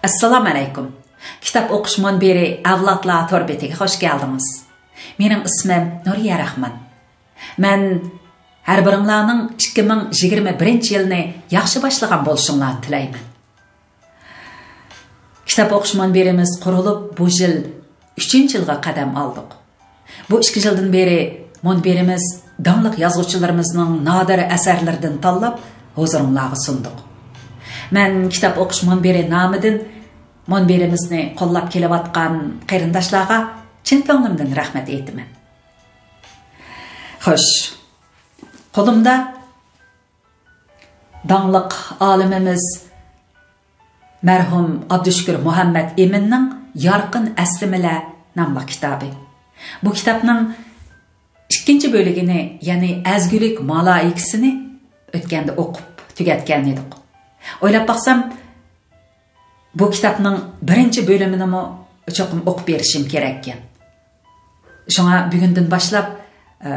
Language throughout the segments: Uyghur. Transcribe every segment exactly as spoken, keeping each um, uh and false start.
ئەسسالامۇئەلەيكۇم. كىتاب ئوقۇش مۇنبىرى ئەۋلادلار تور بېتىگە خوش كەلدىڭىز. مېنىڭ ئىسمىم نۇرىيە راخمان. مەن ھەر بىرىڭلارنىڭ ئىككى مىڭ يىگىرمە بىرىنچى يىلنى ياخشى باشلىغان بولۇشۇڭلارنى تىلەيمەن. كىتاب ئوقۇش مۇنبىرىمىز قۇرۇلۇپ بۇ يىل ئۈچىنچى يىلغا قەدەم ئالدۇق. بۇ ئىككى يىلدىن بېرى مۇنبىرىمىز داڭلىق يازغۇچىلىرىمىزنىڭ نادىر ئەسەرلىرىدىن تاللاپ ھۇزۇرۇڭلارغا سۇندۇق. مەن كىتاب ئوقۇش مۇنبىرى نامىدىن مۇنبىرىمىزنى قوللاپ كېلىۋاتقان قېرىنداشلارغا چىن كۆڭلۈمدىن رەھمەت ئېيتىمەن. خوش، قولۇمدا داڭلىق ئالىمىمىز مەرھۇم ئابدۇشۈكۈر مۇھەممەت ئىمىننىڭ يارقىن ئەسلىمىلەر ناملىق كىتابى. بۇ كىتابنىڭ ئىككىنچى بۆلىكىنى، يەنى ئەزگۈلۈك مالايىكىسىنى ئۆتكەندە ئوقۇپ تۈگەتكەن ئىدۇق. ئويلاپ باقسام، بۇ كىتابنىڭ بىرىنچى بۆلۈمىنىمۇ چوقۇم ئوقۇپ بېرىشىم كېرەككەن. شۇڭا بۈگۈندىن باشلاپ، ئە،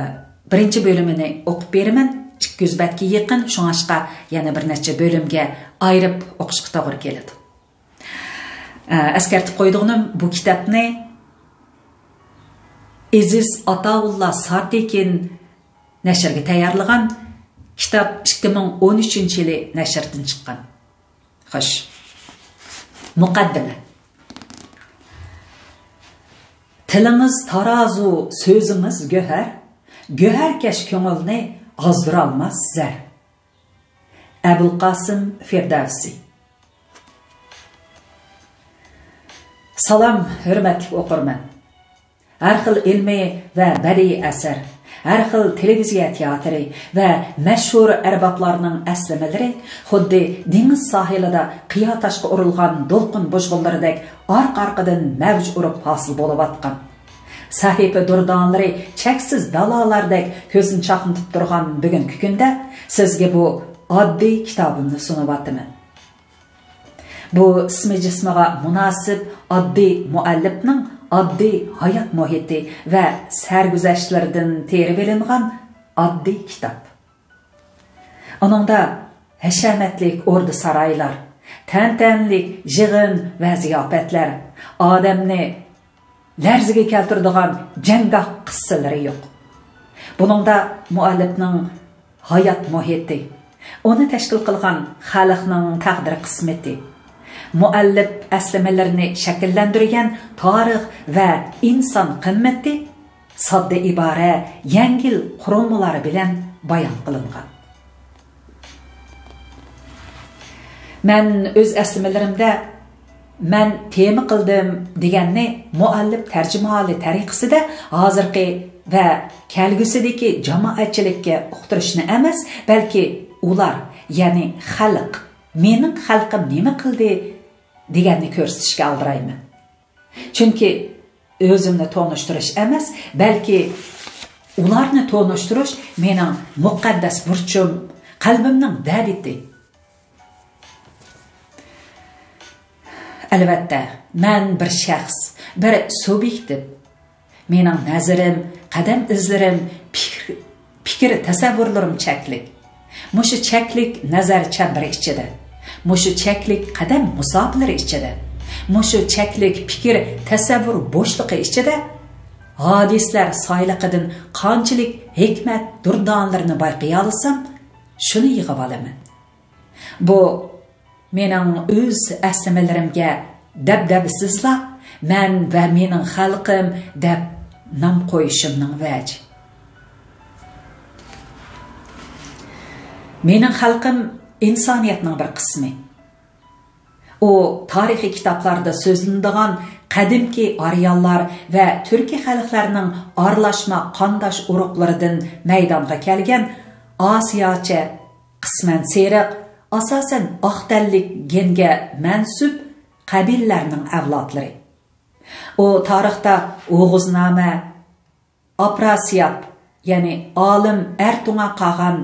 بىرىنچى بۆلۈمىنى ئوقۇپ بېرىمەن. ئىككى يۈز بەتكە يېقىن، شۇڭاشقا يەنە بىر نەچچە بۆلۈمگە ئايرىپ ئوقۇشقا توغرا كېلىدۇ. ئە، ئەسكەرتىپ قويىدىغىنىم، بۇ كىتابنى ئېزىز ئاتاۋۇللا سارتېكىن نەشرگە تەييارلىغان. كىتاب ئىككى مىڭ ئون ئۈچىنچى يىلى نەشردىن چىققان. خوش. مۇقەددىمە. تىلىڭىز تارازۇ، سۆزىڭىز گۆھەر، گۆھەركەش كۆڭۈلنى ئازدۇرالماس زەر. ئەبۇلقاسىم فىردەۋسى. سالام، ھۆرمەتلىك ئوقۇرمەن. ھەر خىل ئىلمىي ۋە بەدىئىي ئەسەر، ھەر خىل تېلېۋىزىيە تىياتىرى ۋە مەشھۇر ئەربابلارنىڭ ئەسلىمىلىرى خۇددى دېڭىز ساھىلىدا قىيا تاشقا ئۇرۇلغان دولقۇن بۇژغۇنلىرىدەك ئارقا-ئارقىدىن مەۋج ئۇرۇپ ھاسىل بولۇۋاتقان. سەھىپە دۇردانىلىرى چەكسىز دالالاردەك كۆزنى چاقنىتىپ تۇرغان بۈگۈنكى كۈندە سىزگە بۇ ئاددىي كىتابىمنى سۇنۇۋاتىمەن. بۇ ئىسمى جىسمىغا مۇناسىپ ئاددىي مۇئەللىپنىڭ ئاددىي ھايات مۇھىتى ۋە سەرگۈزەشتلىرىدىن تېرىۋېلىنغان ئاددىي كىتاب. ئۇنىڭدا ھەشەمەتلىك ئوردا-سارايلار، تەنتەنىلىك يىغىن ۋە زىياپەتلەر، ئادەمنى لەرزىگە كەلتۈرىدىغان جەڭگاھ قىسسىلىرى يوق. بۇنىڭدا مۇئەللىپنىڭ ھايات مۇھىتى، ئۇنى تەشكىل قىلغان خەلقنىڭ تەقدىر-قىسمىتى، مۇئەللىپ ئەسلىمىلىرىنى شەكىللەندۈرگەن تارىخ ۋە ئىنسان قىممىتى ساددا ئىبارە، يەڭگىل قۇرۇلمىلار بىلەن بايان قىلىنغان. مەن ئۆز ئەسلىمىلىرىمدە «مەن تېما قىلدىم» دېگەننى مۇئەللىپ تەرجىمىھالى تەرىقىسىدە ھازىرقى ۋە كەلگۈسىدىكى جامائەتچىلىككە ئۇقتۇرۇشنى ئەمەس، بەلكى ئۇلار، يەنى خەلق، «مېنىڭ خەلقىم نېمە قىلدى؟» دېگەننى كۆرسىتىشكە ئالدىرايمەن. چۈنكى ئۆزۈمنى تونۇشتۇرۇش ئەمەس، بەلكى ئۇلارنى تونۇشتۇرۇش مېنىڭ مۇقەددەس بۇرچۇم، قەلبىمنىڭ دەۋىتى. ئەلۋەتتە، مەن بىر شەخس، بىر سۇبيېكتىپ. مېنىڭ نەزىرىم، قەدەم ئىزلىرىم، پىكىر، پىكىر تەسەۋۋۇرلىرىم چەكلىك. مۇشۇ چەكلىك نەزەر چەمبىرى ئىچىدە، مۇشۇ چەكلىك قەدەم مۇساپىلىرى ئىچىدە، مۇشۇ چەكلىك پىكىر تەسەۋۋۇر بوشلۇقى ئىچىدە ھادىسىلەر سايلىقىدىن قانچىلىك ھېكمەت دۇردانىلىرىنى بايقىيالىسام، شۇنى يىغىۋالىمەن. بۇ مېنىڭ ئۆز ئەسلىمىلىرىمگە دەبدەبىسىزلا «مەن ۋە مېنىڭ خەلقىم» دەپ نام قويۇشۇمنىڭ ۋەجى. مېنىڭ خەلقىم ئىنسانىيەتنىڭ بىر قىسمى. ئۇ تارىخىي كىتابلاردا سۆزلىنىدىغان قەدىمكى ئارىيانلار ۋە تۈركىي خەلقلەرنىڭ ئارىلاشما قانداش ئۇرۇقلىرىدىن مەيدانغا كەلگەن ئاسىياچە قىسمەن سېرىق، ئاساسەن ئاق تەنلىك گېنگە مەنسۇپ قەبىلىلەرنىڭ ئەۋلادلىرى. ئۇ تارىختا ئوغۇزنامە، ئاپراسىياب، يەنى ئالىم ئەرتۇڭا قاغان،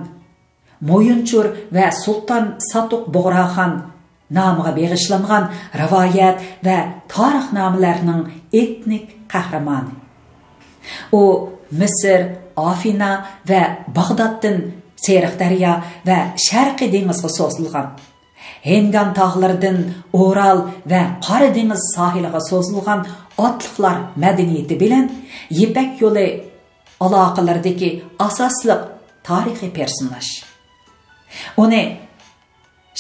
مويۇنچۇر ۋە سۇلتان ساتۇق بۇغراخان نامىغا بېغىشلانغان رىۋايەت ۋە تارىخنامىلەرنىڭ ئېتنىك قەھرىمانى. ئۇ مىسىر، ئافىنا ۋە باغدادتىن سېرىق دەريا ۋە شەرقىي دېڭىزغا سوزۇلغان، ھىنگان تاغلىرىدىن ئورال ۋە قارا دېڭىز ساھىلىغا سوزۇلغان ئاتلىقلار مەدەنىيىتى بىلەن يىپەك يولى ئالاقىلىرىدىكى ئاساسلىق تارىخىي پېرسوناژ. ئۇنى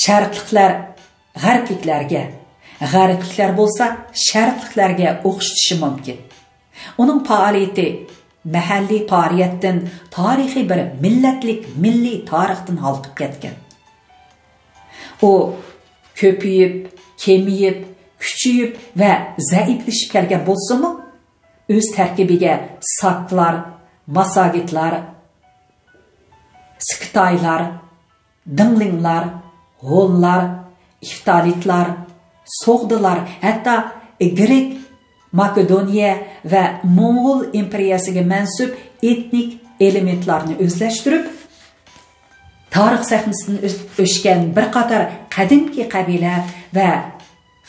شەرقلىقلار غەربلىكلەرگە، غەربلىكلەر بولسا شەرقلىكلەرگە ئوخشىتىشى مۇمكىن. ئۇنىڭ پائالىيىتى مەھەللىي پائالىيەتتىن تارىخىي بىر مىللەتلىك مىللىي تارىختىن ھالقىپ كەتكەن. ئۇ كۆپىيىپ، كېمىيىپ، كۈچىيىپ ۋە زەئىپلىشىپ كەلگەن بولسىمۇ، ئۆز تەركىبىگە ساكلار، ماساگېتلار، سكىتايلار، دىڭلىڭلار، ھونلار، ئىفتالىتلار، سوغدىلار، ھەتتا گرېك، ماكېدونىيە ۋە موڭغۇل ئىمپېرىيەسىگە مەنسۇپ ئېتنىك ئېلېمېنتلارنى ئۆزلەشتۈرۈپ، تارىخ سەھنىسىدىن ئۆ-، ئۆچكەن بىر قاتار قەدىمكى قەبىلە ۋە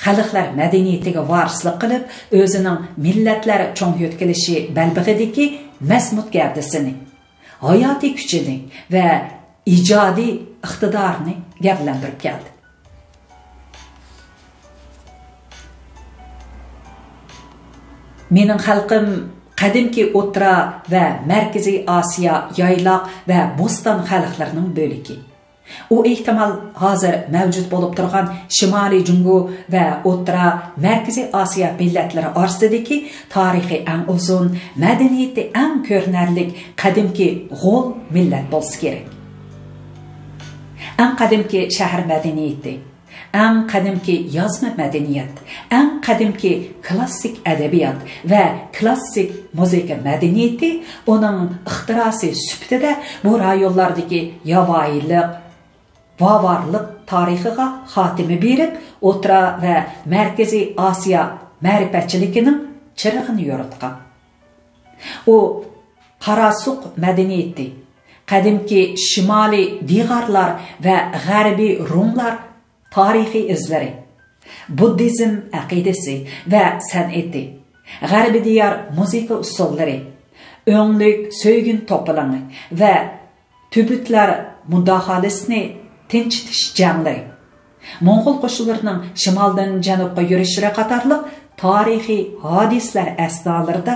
خەلقلەر مەدەنىيىتىگە ۋارىسلىق قىلىپ، ئۆزىنىڭ مىللەتلەر چوڭ يۆتكىلىشى بەلبېغىدىكى مەزمۇت گەۋدىسىنى، ھاياتىي كۈچىنى ۋە ئىجادىي ئىقتىدارىنى گەۋدىلەندۈرۈپ كەلدى. مېنىڭ خەلقىم قەدىمكى ئوتتۇرا ۋە مەركىزىي ئاسىيا يايلاق ۋە بوستان خەلقلىرىنىڭ بۆلىكى. ئۇ ئېھتىمال ھازىر مەۋجۇت بولۇپ تۇرغان شىمالىي جۇڭگو ۋە ئوتتۇرا، مەركىزىي ئاسىيا مىللەتلىرى ئارىسىدىكى تارىخى ئەڭ ئۇزۇن، مەدەنىيىتى ئەڭ كۆرۈنەرلىك قەدىمكى غول مىللەت بولسا كېرەك. ئەڭ قەدىمكى شەھەر مەدەنىيىتى، ئەڭ قەدىمكى يازما مەدەنىيەت، ئەڭ قەدىمكى كلاسسىك ئەدەبىيات ۋە كلاسسىك مۇزىكا مەدەنىيىتى ئۇنىڭ ئىختىراسى سۈپىتىدە بۇ رايونلاردىكى ياۋايىلىق، باۋارلىق تارىخىغا خاتىمە بېرىپ، ئوتتۇرا ۋە مەركىزىي ئاسىيا مەرىپەتچىلىكىنىڭ چىرىغىنى يورۇتقان. ئۇ قاراسۇق مەدەنىيىتى، قەدىمكى شىمالىي دىغارلار ۋە غەربىي روملار تارىخىي ئىزلىرى، بۇددىزم ئەقىدىسى ۋە سەنئىتى، غەربىي دىيار مۇزىكا ئۇسسۇللىرى، ئۆڭلۈك سۆيگۈن توپىلىڭى ۋە تۈبۈتلەر مۇداخالىسىنى تىنچىتىش جەڭلىرى، موڭغۇل قوشۇنلىرىنىڭ شىمالدىن جەنۇبقا يۈرۈشلىرى قاتارلىق تارىخىي ھادىسىلەر ئەسنالىرىدا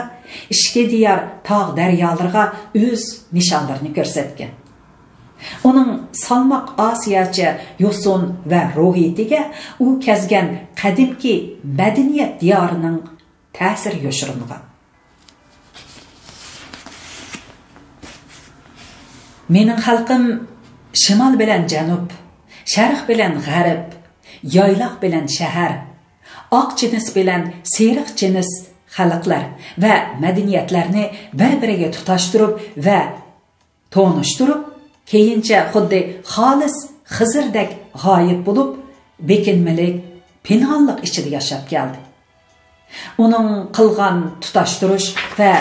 ئىچكى دىيار تاغ دەريالىرىغا ئۆز نىشانلىرىنى كۆرسەتكەن. ئۇنىڭ سالماق ئاسىياچە يوسۇن ۋە روھىيىتىگە ئۇ كەزگەن قەدىمكى مەدەنىيەت دىيارىنىڭ تەسىرى يوشۇرۇنغان. مېنىڭ خەلقىم شىمال بىلەن جەنۇب، شەرق بىلەن غەرب، يايلاق بىلەن شەھەر، ئاق جىنس بىلەن سېرىق جىنس خەلقلەر ۋە مەدەنىيەتلەرنى بىر-بىرىگە تۇتاشتۇرۇپ ۋە تونۇشتۇرۇپ، كېيىنچە خۇددى خالىس خىزىردەك غايىب بولۇپ، بېكىنمىلىك، پىنھانلىق ئىچىدە ياشاپ كەلدى. ئۇنىڭ قىلغان تۇتاشتۇرۇش ۋە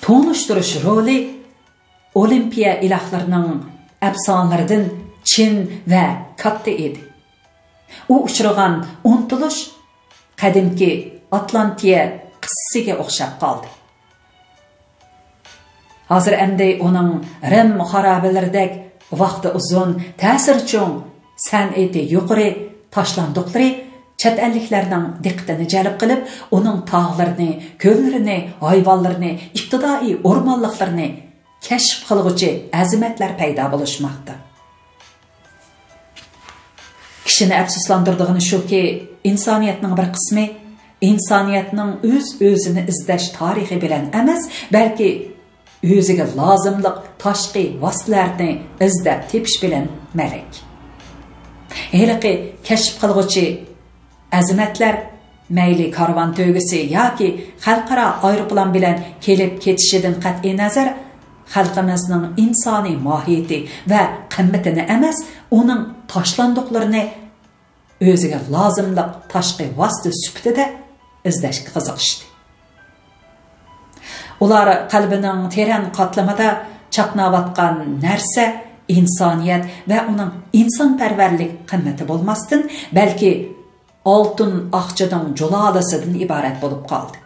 تونۇشتۇرۇش رولى ئولىمپىيە ئىلاھلىرىنىڭ ئەپسانىلىرىدىن چىن ۋە كاتتا ئىدى. ئۇ ئۇچرىغان ئۇنتۇلۇش قەدىمكى ئاتلانتىيە قىسسىسىگە ئوخشاپ قالدى. ھازىر ئەمدى ئۇنىڭ رىم خارابىلىرىدەك ۋاقتى ئۇزۇن، تەسىرى چوڭ، سەنئىتى يۇقىرى تاشلاندۇقلىرى چەت ئەللىكلەرنىڭ دىققىتىنى جەلپ قىلىپ، ئۇنىڭ تاغلىرىنى، كۆللىرىنى، ھايۋانلىرىنى، ئىپتىدائىي ئورمانلىقلىرىنى كەشىپ قىلغۇچى ئەزىمەتلەر پەيدا بولۇشماقتا. كىشىنى ئەپسۇسلاندۇرىدىغىنى شۇكى، ئىنسانىيەتنىڭ بىر قىسمى ئىنسانىيەتنىڭ ئۆز-ئۆزىنى ئىزدەش تارىخى بىلەن ئەمەس، بەلكى ئۆزىگە لازىملىق تاشقى ۋاسىتىلەرنى ئىزدەپ تېپىش بىلەن مەلەك. ھېلىقى كەشىپ قىلغۇچى ئەزىمەتلەر مەيلى كارۋان تۆگىسى ياكى خەلقئارا ئايروپىلان بىلەن كېلىپ كېتىشىدىن قەتئىينەزەر، خەلقىمىزنىڭ ئىنسانىي ماھىيىتى ۋە قىممىتىنى ئەمەس، ئۇنىڭ تاشلاندۇقلىرىنى ئۆزىگە لازىملىق تاشقى ۋاسىتە سۈپىتىدە ئىزدەشكە قىزىقىشتى. ئۇلار قەلبىنىڭ تېرەن قاتلىمىدا چاقناۋاتقان نەرسە ئىنسانىيەت ۋە ئۇنىڭ ئىنسانپەرۋەرلىك قىممىتى بولماستىن، بەلكى ئالتۇن ئاقچىنىڭ جۇلالىسىدىن ئىبارەت بولۇپ قالدى.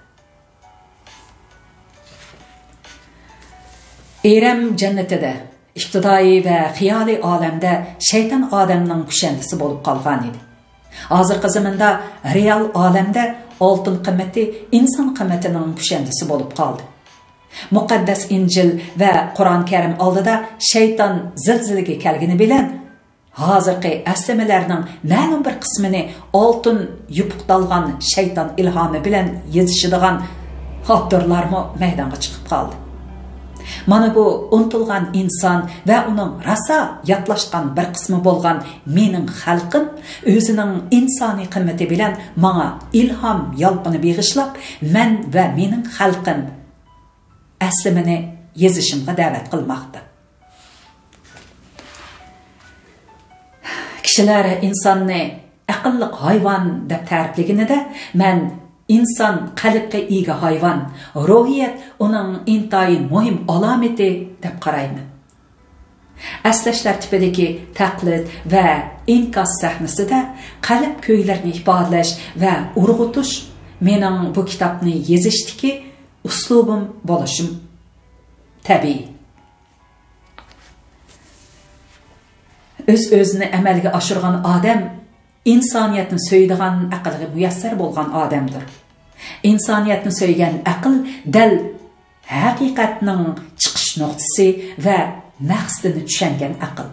ئېرەم جەننىتىدە ئىپتىدائىي ۋە خىيالىي ئالەمدە شەيتان ئادەمنىڭ كۈشەندىسى بولۇپ قالغان ئىدى. ھازىرقى زېمىندا رېئال ئالەمدە ئالتۇن قىممىتى ئىنسان قىممىتىنىڭ كۈشەندىسى بولۇپ قالدى. مۇقەددەس ئىنجىل ۋە قۇرئان كەرىم ئالدىدا شەيتان زىلزىلىگە كەلگىنى بىلەن، ھازىرقى ئەسلىمىلەرنىڭ مەلۇم بىر قىسمىنى ئالتۇن يوپۇقتالغان شەيتان ئىلھامى بىلەن يېزىشىدىغان ئاپتورلارمۇ مەيدانغا چىقىپ قالدى. مانا بۇ ئۇنتۇلغان ئىنسان ۋە ئۇنىڭ راسا ياتلاشقان بىر قىسمى بولغان مېنىڭ خەلقىم ئۆزىنىڭ ئىنسانىي قىممىتى بىلەن ماڭا ئىلھام يالقۇنى بېغىشلاپ، مەن ۋە مېنىڭ خەلقىم ئەسلىمىنى يېزىشىمغا دەۋەت قىلماقتا. كىشىلەر ئىنساننى ئەقىللىق ھايۋان دەپ تەرىپلىگىنىدە، مەن ئىنسان قەلبكە ئىگە ھايۋان، روھىيەت ئۇنىڭ ئىنتايىن مۇھىم ئالامىتى دەپ قارايمەن. ئەسلەش تەرتىپىدىكى تەقلىد ۋە ئىنكاس سەھنىسىدە قەلب كۈيلىرىنى ئىپادىلەش ۋە ئۇرغۇتۇش مېنىڭ بۇ كىتابنى يېزىشتىكى ئۇسلۇبۇم بولۇشۇم تەبىئىي. ئۆز-ئۆزىنى ئەمەلگە ئاشۇرغان ئادەم ئىنسانىيەتنى سۆيىدىغان ئەقىلگە مۇيەسسەر بولغان ئادەمدۇر. ئىنسانىيەتنى سۆيگەن ئەقىل دەل ھەقىقەتنىڭ چىقىش نۇقتىسى ۋە مەقسىتىنى چۈشەنگەن ئەقىل.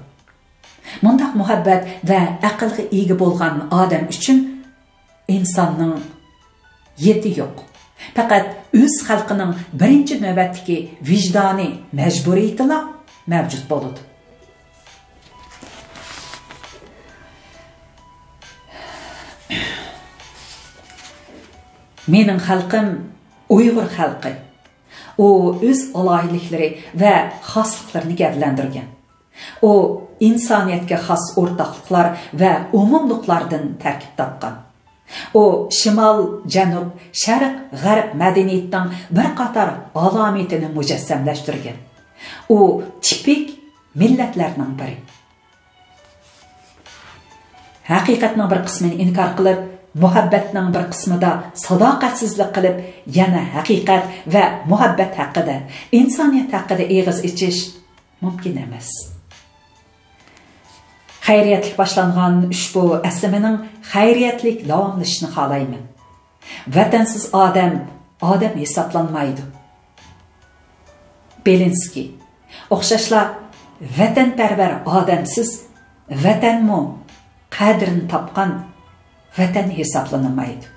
مۇنداق مۇھەببەت ۋە ئەقىلگە ئىگە بولغان ئادەم ئۈچۈن ئىنساننىڭ يېتى يوق. پەقەت ئۆز خەلقىنىڭ بىرىنچى نۆۋەتتىكى ۋىجدانىي مەجبۇرىيىتىلا مەۋجۇت بولىدۇ. مېنىڭ خەلقىم ئۇيغۇر خەلقى. ئۇ ئۆز ئالاھىدىلىكلىرى ۋە خاسلىقلىرىنى گەۋدىلەندۈرگەن. ئۇ ئىنسانىيەتكە خاس ئورتاقلىقلار ۋە ئومۇملۇقلاردىن تەركىب تاپقان. ئۇ شىمال، جەنۇب، شەرق، غەرب مەدەنىيىتىنىڭ بىر قاتار ئالامىتىنى مۇجەسسەملەشتۈرگەن. ئۇ تىپىك مىللەتلەرنىڭ بىرى. ھەقىقەتنىڭ بىر قىسمىنى ئىنكار قىلىپ، مۇھەببەتنىڭ بىر قىسمىدا ساداقەتسىزلىك قىلىپ، يەنە ھەقىقەت ۋە مۇھەببەت ھەققىدە، ئىنسانىيەت ھەققىدە ئېغىز ئېچىش مۇمكىن ئەمەس. خەيرىيەتلىك باشلانغان ئۇشبۇ ئەسلىمىنىڭ خەيرىيەتلىك داۋاملىشىشىنى خالايمەن. ۋەتەنسىز ئادەم ئادەم ھېسابلانمايدۇ. بېلىنسكىي. ئوخشاشلا، ۋەتەنپەرۋەر ئادەمسىز ۋەتەنمۇ، قەدرىنى تاپقان ۋەتەن ھېسابلىنالمايدۇ.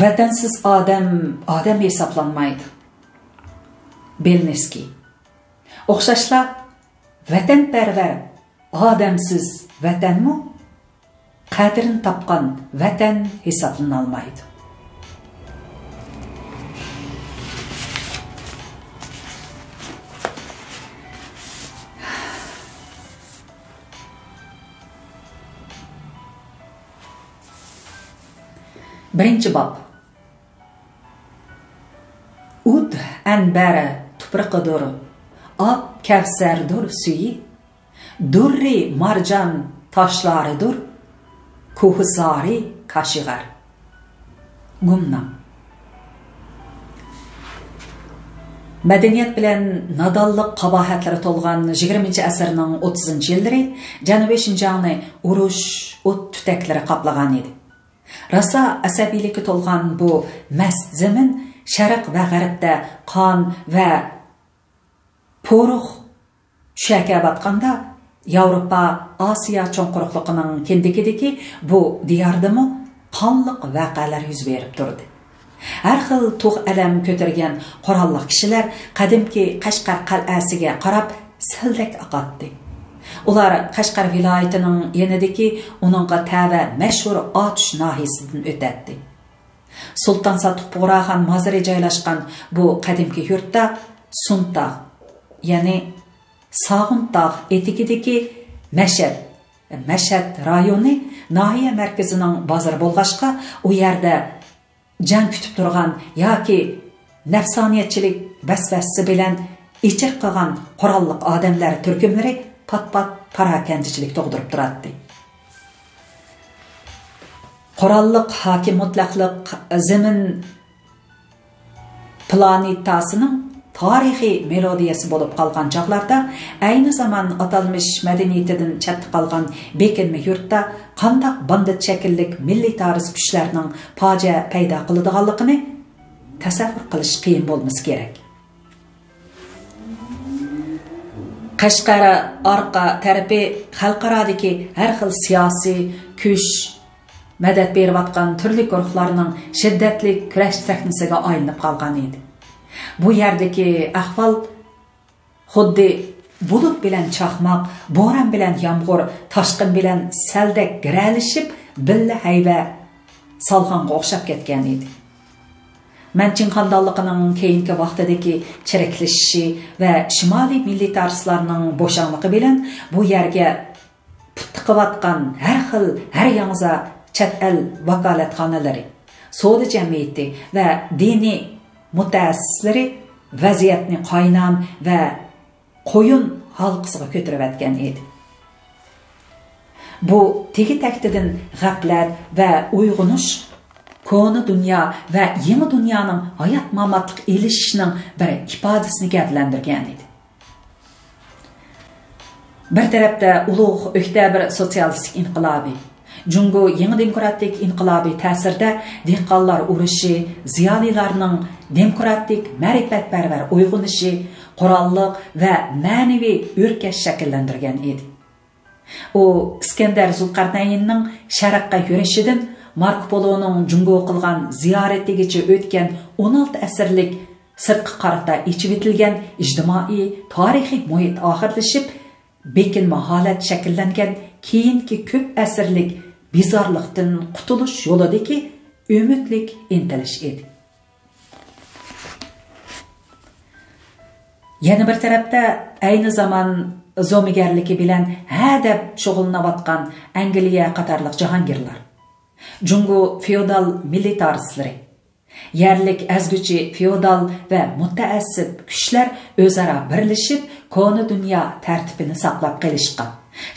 ۋەتەنسىز ئادەم ئادەم ھېسابلانمايدۇ. بېلىنسكىي. ئوخشاشلا، ۋەتەنپەرۋەر ئادەمسىز ۋەتەنمۇ، قەدرىنى تاپقان ۋەتەن ھېسابلىنالمايدۇ. بىرىنچى باب. ئوت ئەنبەر تۇپرىقىدۇر، ئاپ كەۋسەردۇر سۈيى، دۇررى مارجان تاشلارىدۇر، كوھسارى كاشىغار. گۇمنام. مەدەنىيەت بىلەن نادانلىق قاباھەتلىرى تولغان يىگىرمىنچى ئەسىرنىڭ ئوتتۇزىنچى يىللىرى جەنۇبىي شىنجاڭنى ئۇرۇش، ئوت تۈتەكلىرى قاپلىغان ئىدى. راسا ئەسەبىيلىككە تولغان بۇ مەست زېمىن شەرق ۋە غەربتە قان ۋە پورۇق چۈشەكەۋاتقاندا، ياۋروپا، ئاسىيا چوڭ قۇرۇقلۇقىنىڭ كىندىكىدىكى بۇ دىياردىمۇ قانلىق ۋەقەلەر يۈز بېرىپ تۇردى. ھەر خىل تۇغ-ئەلەم كۆتۈرگەن قوراللىق كىشىلەر قەدىمكى قەشقەر قەلئەسىگە قاراپ سېلدەك ئاقاتتى. ئۇلار قەشقەر ۋىلايىتىنىڭ يېنىدىكى ئۇنىڭغا تەۋە مەشھۇر ئاتۇش ناھىيىسىدىن ئۆتەتتى. سۇلتان ساتۇق بۇغراخان مازىرى جايلاشقان بۇ قەدىمكى يۇرتتا سۇنتاغ، يەنى ساغۇنتاغ ئېتىكىدىكى مەشەد، مەشەد رايونى ناھىيە مەركىزىنىڭ بازىرى بولغاچقا، ئۇ يەردە جەڭ كۈتۈپ تۇرغان ياكى نەپسانىيەتچىلىك ۋەسۋەسىسى بىلەن ئېچىرقىغان قوراللىق ئادەملەر تۈركۈملىرى پات-پات پاراكەندىچىلىك تۇغدۇرۇپ تۇراتتى. قوراللىق ھاكىم مۇتلەقلىق زېمىن پلانېتاسىنىڭ تارىخىي مېلودىيەسى بولۇپ قالغان چاغلاردا، ئەينى زامان ئاتالمىش مەدەنىيىتىدىن چەتتە قالغان بېكىنمە يۇرتتا قانداق باندىت شەكىللىك مىللىتارىست كۈچلەرنىڭ پاجىئە پەيدا قىلىدىغانلىقىنى تەسەۋۋۇر قىلىش قىيىن بولمىسا كېرەك. قەشقەر ئارقا تەرىپى خەلقئارادىكى ھەر خىل سىياسىي كۈچ، مەدەت بېرىۋاتقان تۈرلۈك گۇرۇھلارنىڭ شىددەتلىك كۈرەش سەھنىسىگە ئايلىنىپ قالغان ئىدى. بۇ يەردىكى ئەھۋال خۇددى بۇلۇت بىلەن چاقماق، بوران بىلەن يامغۇر، تاشقىن بىلەن سەلدەك گىرەلىشىپ، بىللە ھەيۋە سالغانغا ئوخشاپ كەتكەن ئىدى. مەنچىڭ خاندانلىقىنىڭ كېيىنكى ۋاقتىدىكى چىرىكلىشىشى ۋە شىمالىي مىللىتارىستلارنىڭ بوشاڭلىقى بىلەن بۇ يەرگە پۇت تىقىۋاتقان ھەر خىل، ھەر ياڭزا چەت ئەل ۋاكالەتخانىلىرى، سودا جەمئىيىتى ۋە دىنىي مۇتەئەسسىسلىرى ۋەزىيەتنى قاينام ۋە قويۇن ھالقىسىغا كۆتۈرۈۋەتكەن ئىدى. بۇ تېگى تەكتىدىن غەپلەت ۋە ئويغىنىش، كونا دۇنيا ۋە يېڭى دۇنيانىڭ ھايات ماماتلىق ئېلىشىشنىڭ بىر ئىپادىسىنى گەۋدىلەندۈرگەن ئىدى. بىر تەرەپتە ئۇلۇغ ئۆكتەبىر سوتسىيالىستىك ئىنقىلابى، جۇڭگو يېڭى دېموكراتىك ئىنقىلابى تەسىرىدە دېھقانلار ئۇرۇشى، زىيالىيلارنىڭ دېموكراتىك مەرىپەتپەرۋەر ئويغىنىشى، قوراللىق ۋە مەنىۋى ئۆركەش شەكىللەندۈرگەن ئىدى. ئۇ ئىسكەندەر زۇلقەرنەيننىڭ شەرققە يۈرۈشىدىن ماركو پولونىڭ جۇڭگوغا قىلغان زىيارىتىگىچە ئۆتكەن ئون ئالتە ئەسىرلىك سىرتقا قارىتا ئېچىۋېتىلگەن ئىجتىمائىي، تارىخىي مۇھىت ئاخىرلىشىپ، بېكىنمە ھالەت شەكىللەنگەن كېيىنكى كۆپ ئەسىرلىك بىزارلىقتىن قۇتۇلۇش يولىدىكى ئۈمىدلىك ئىنتىلىش ئىدى. يەنە بىر تەرەپتە، ئەينى زامان زومىگەرلىكى بىلەن ھە دەپ شۇغۇللىنىۋاتقان ئەنگلىيە قاتارلىق جاھانگىرلار، جۇڭگو فېئودال مىللىتارىستلىرى، يەرلىك ئەزگۈچى فېئودال ۋە مۇتەئەسسىپ كۈچلەر ئۆزئارا بىرلىشىپ، كونا دۇنيا تەرتىپىنى ساقلاپ قېلىشقا،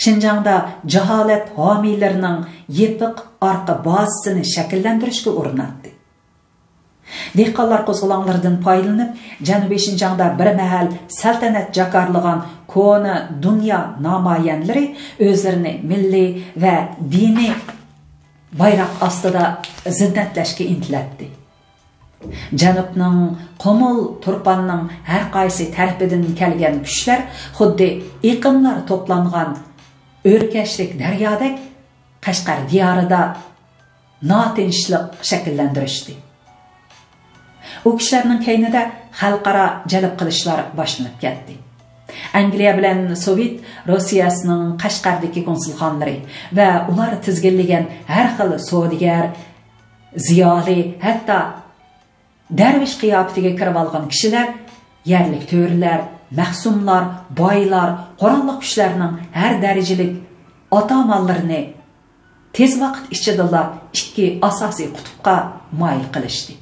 شىنجاڭدا جاھالەت ھامىيلىرىنىڭ يېپىق ئارقا بازىسىنى شەكىللەندۈرۈشكە ئۇرۇناتتى. دېھقانلار قوزغىلاڭلىرىدىن پايدىلىنىپ، جەنۇبىي شىنجاڭدا بىر مەھەل سەلتەنەت جاكارلىغان كونا دۇنيا نامايەندىلىرى ئۆزلىرىنى مىللىي ۋە دىنىي بايراق ئاستىدا زىننەتلەشكە ئىنتىلەتتى. جەنۇبنىڭ قۇمۇل تۇرپاننىڭ ھەر قايسى تەرىپىدىن كەلگەن كۈچلەر خۇددى ئېقىنلار توپلانغان ئۆركەشلىك دەريادەك قەشقەر دىيارىدا ناتىنچلىق شەكىللەندۈرۈشتى. ئۇ كىشىلەرنىڭ كەينىدە خەلقئارا جەلپ قىلىشلار باشلىنىپ كەتتى. ئەنگلىيە بىلەن سوۋېت روسىيەسىنىڭ قەشقەردىكى كونسۇلخانىلىرى ۋە ئۇلار تىزگىنلىگەن ھەر خىل سودىگەر، زىيالىي، ھەتتا دەرۋىش قىياپىتىگە كىرىۋالغان كىشىلەر، يەرلىك تۆرىلەر، مەخسۇملار، بايلار، قوراللىق كۈچلەرنىڭ ھەر دەرىجىلىك ئاتامانلىرىنى تېز ۋاقىت ئىچىدىلا ئىككى ئاساسىي قۇتۇپقا مايىل قىلىشتى.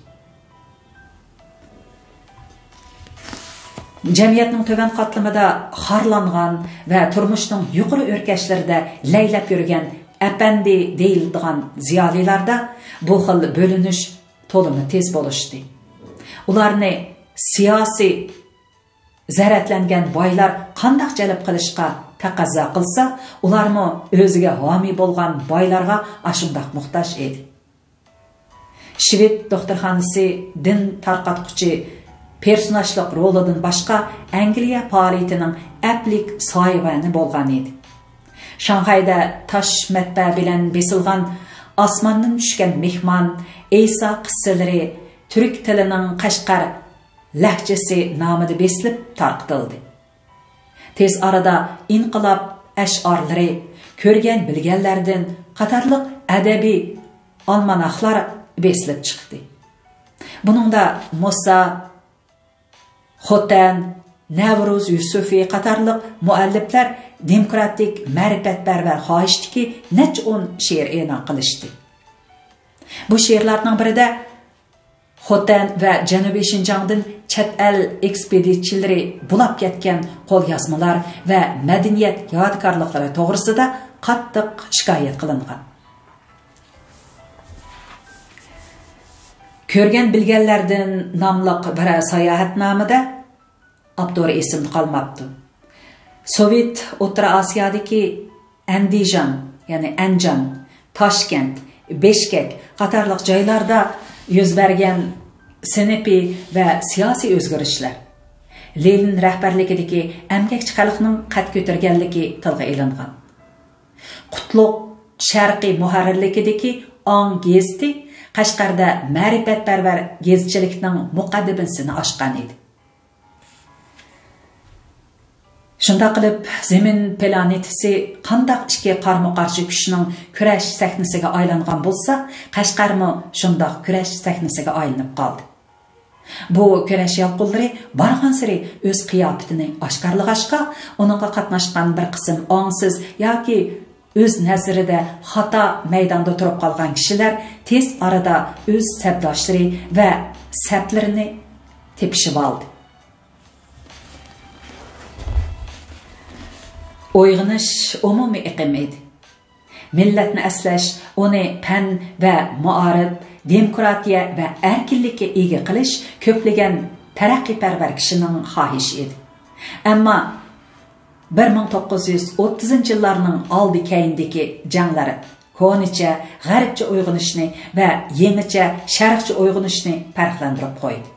جەمئىيەتنىڭ تۆۋەن قاتلىمىدا خارلانغان ۋە تۇرمۇشنىڭ يۇقىرى ئۆركەشلىرىدە لەيلەپ يۈرگەن ئەپەندى دېيىلىدىغان زىيالىيلاردا بۇ خىل بۆلۈنۈش تولىمۇ تېز بولۇشتى. ئۇلارنى سىياسىي زەرەتلەنگەن بايلار قانداق جەلپ قىلىشقا تەقەززا قىلسا، ئۇلارمۇ ئۆزىگە ھامىي بولغان بايلارغا ئاشۇنداق موھتاج ئىدى. شۋېد دوختۇرخانىسى دىن تارقاتقۇچى پېرسوناژلىق رولىدىن باشقا ئەنگلىيە پائالىيىتىنىڭ ئەپلىك سايىۋەنى بولغان ئىدى. شاڭخەيدە تاش مەتبەئە بىلەن بېسىلغان ئاسماندىن چۈشكەن مېھمان، ئەيسا قىسسىلىرى تۈرك تىلىنىڭ قەشقەر لەھجىسى نامىدا بېسىلىپ تارقىتىلدى. تېز ئارىدا ئىنقىلاب ئەشئارلىرى، كۆرگەن بىلگەنلەردىن قاتارلىق ئەدەبىي ئالماناخلار بېسىلىپ چىقتى. بۇنىڭدا مۇسا، خوتەن، نەۋرۇز يۈسۈفى قاتارلىق مۇئەللىپلەر دېموكراتىك، مەرىپەتپەرۋەر خاھىشتىكى نەچچە ئون شېئىر ئېلان قىلىشتى. بۇ شېئىرلارنىڭ بىرىدە خوتەن ۋە جەنۇبىي شىنجاڭدىن چەت ئەل ئېكسپېدىتچىلىرى بۇلاپ كەتكەن قوليازمىلار ۋە مەدەنىيەت يادىكارلىقلىرى توغرىسىدا قاتتىق شىكايەت قىلىنغان. كۆرگەن بىلگەنلەردىن ناملىق بىر ساياھەتنامىدە ئاپتور ئېسىمدە قالماپتۇ. سوۋېت ئوتتۇرا ئاسىيادىكى ئەندىجان، يەنى ئەنجان، تاشكەنت، بېشكەك قاتارلىق جايلاردا يۈز بەرگەن سىنىپىي ۋە سىياسىي ئۆزگىرىشلەر، لېنىن رەھبەرلىكىدىكى ئەمگەكچى خەلقنىڭ قەد كۆتۈرگەنلىكى تىلغا ئېلىنغان. قۇتلۇق شەرقىي مۇھەررىرلىكىدىكى ئاڭ گېزىتى قەشقەردە مەرىپەتپەرۋەر گېزىتچىلىكنىڭ مۇقەددىمىسىنى ئاچقان ئىدى. شۇنداق قىلىپ، زېمىن پلانېتىسى قانداق ئىككى قارمۇ-قارشى كۈچنىڭ كۈرەش سەھنىسىگە ئايلانغان بولسا، قەشقەرمۇ شۇنداق كۈرەش سەھنىسىگە ئايلىنىپ قالدى. بۇ كۈرەش يالقۇنلىرى بارغانسېرى ئۆز قىياپىتىنى ئاشكارىلىغاچقا، ئۇنىڭغا قاتناشقان بىر قىسىم ئاڭسىز ياكى ئۆز نەزىرىدە خاتا مەيداندا تۇرۇپ قالغان كىشىلەر تېز ئارىدا ئۆز سەپداشلىرى ۋە سەپلىرىنى تېپىشىۋالدى. ئويغىنىش ئومۇمىي ئېقىم ئىدى. مىللەتنى ئەسلەش، ئۇنى پەن ۋە مائارىپ، دېموكراتىيە ۋە ئەركىنلىككە ئىگە قىلىش كۆپلىگەن تەرەققىيپەرۋەر كىشىنىڭ خاھىشى ئىدى. ئەمما بىر مىڭ توققۇز يۈز ئوتتۇزىنچى يىللارنىڭ ئالدى كەينىدىكى جەڭلەر كونىچە غەربچە ئويغىنىشنى ۋە يېڭىچە شەرقچە ئويغىنىشنى پەرقلەندۈرۈپ قويدى.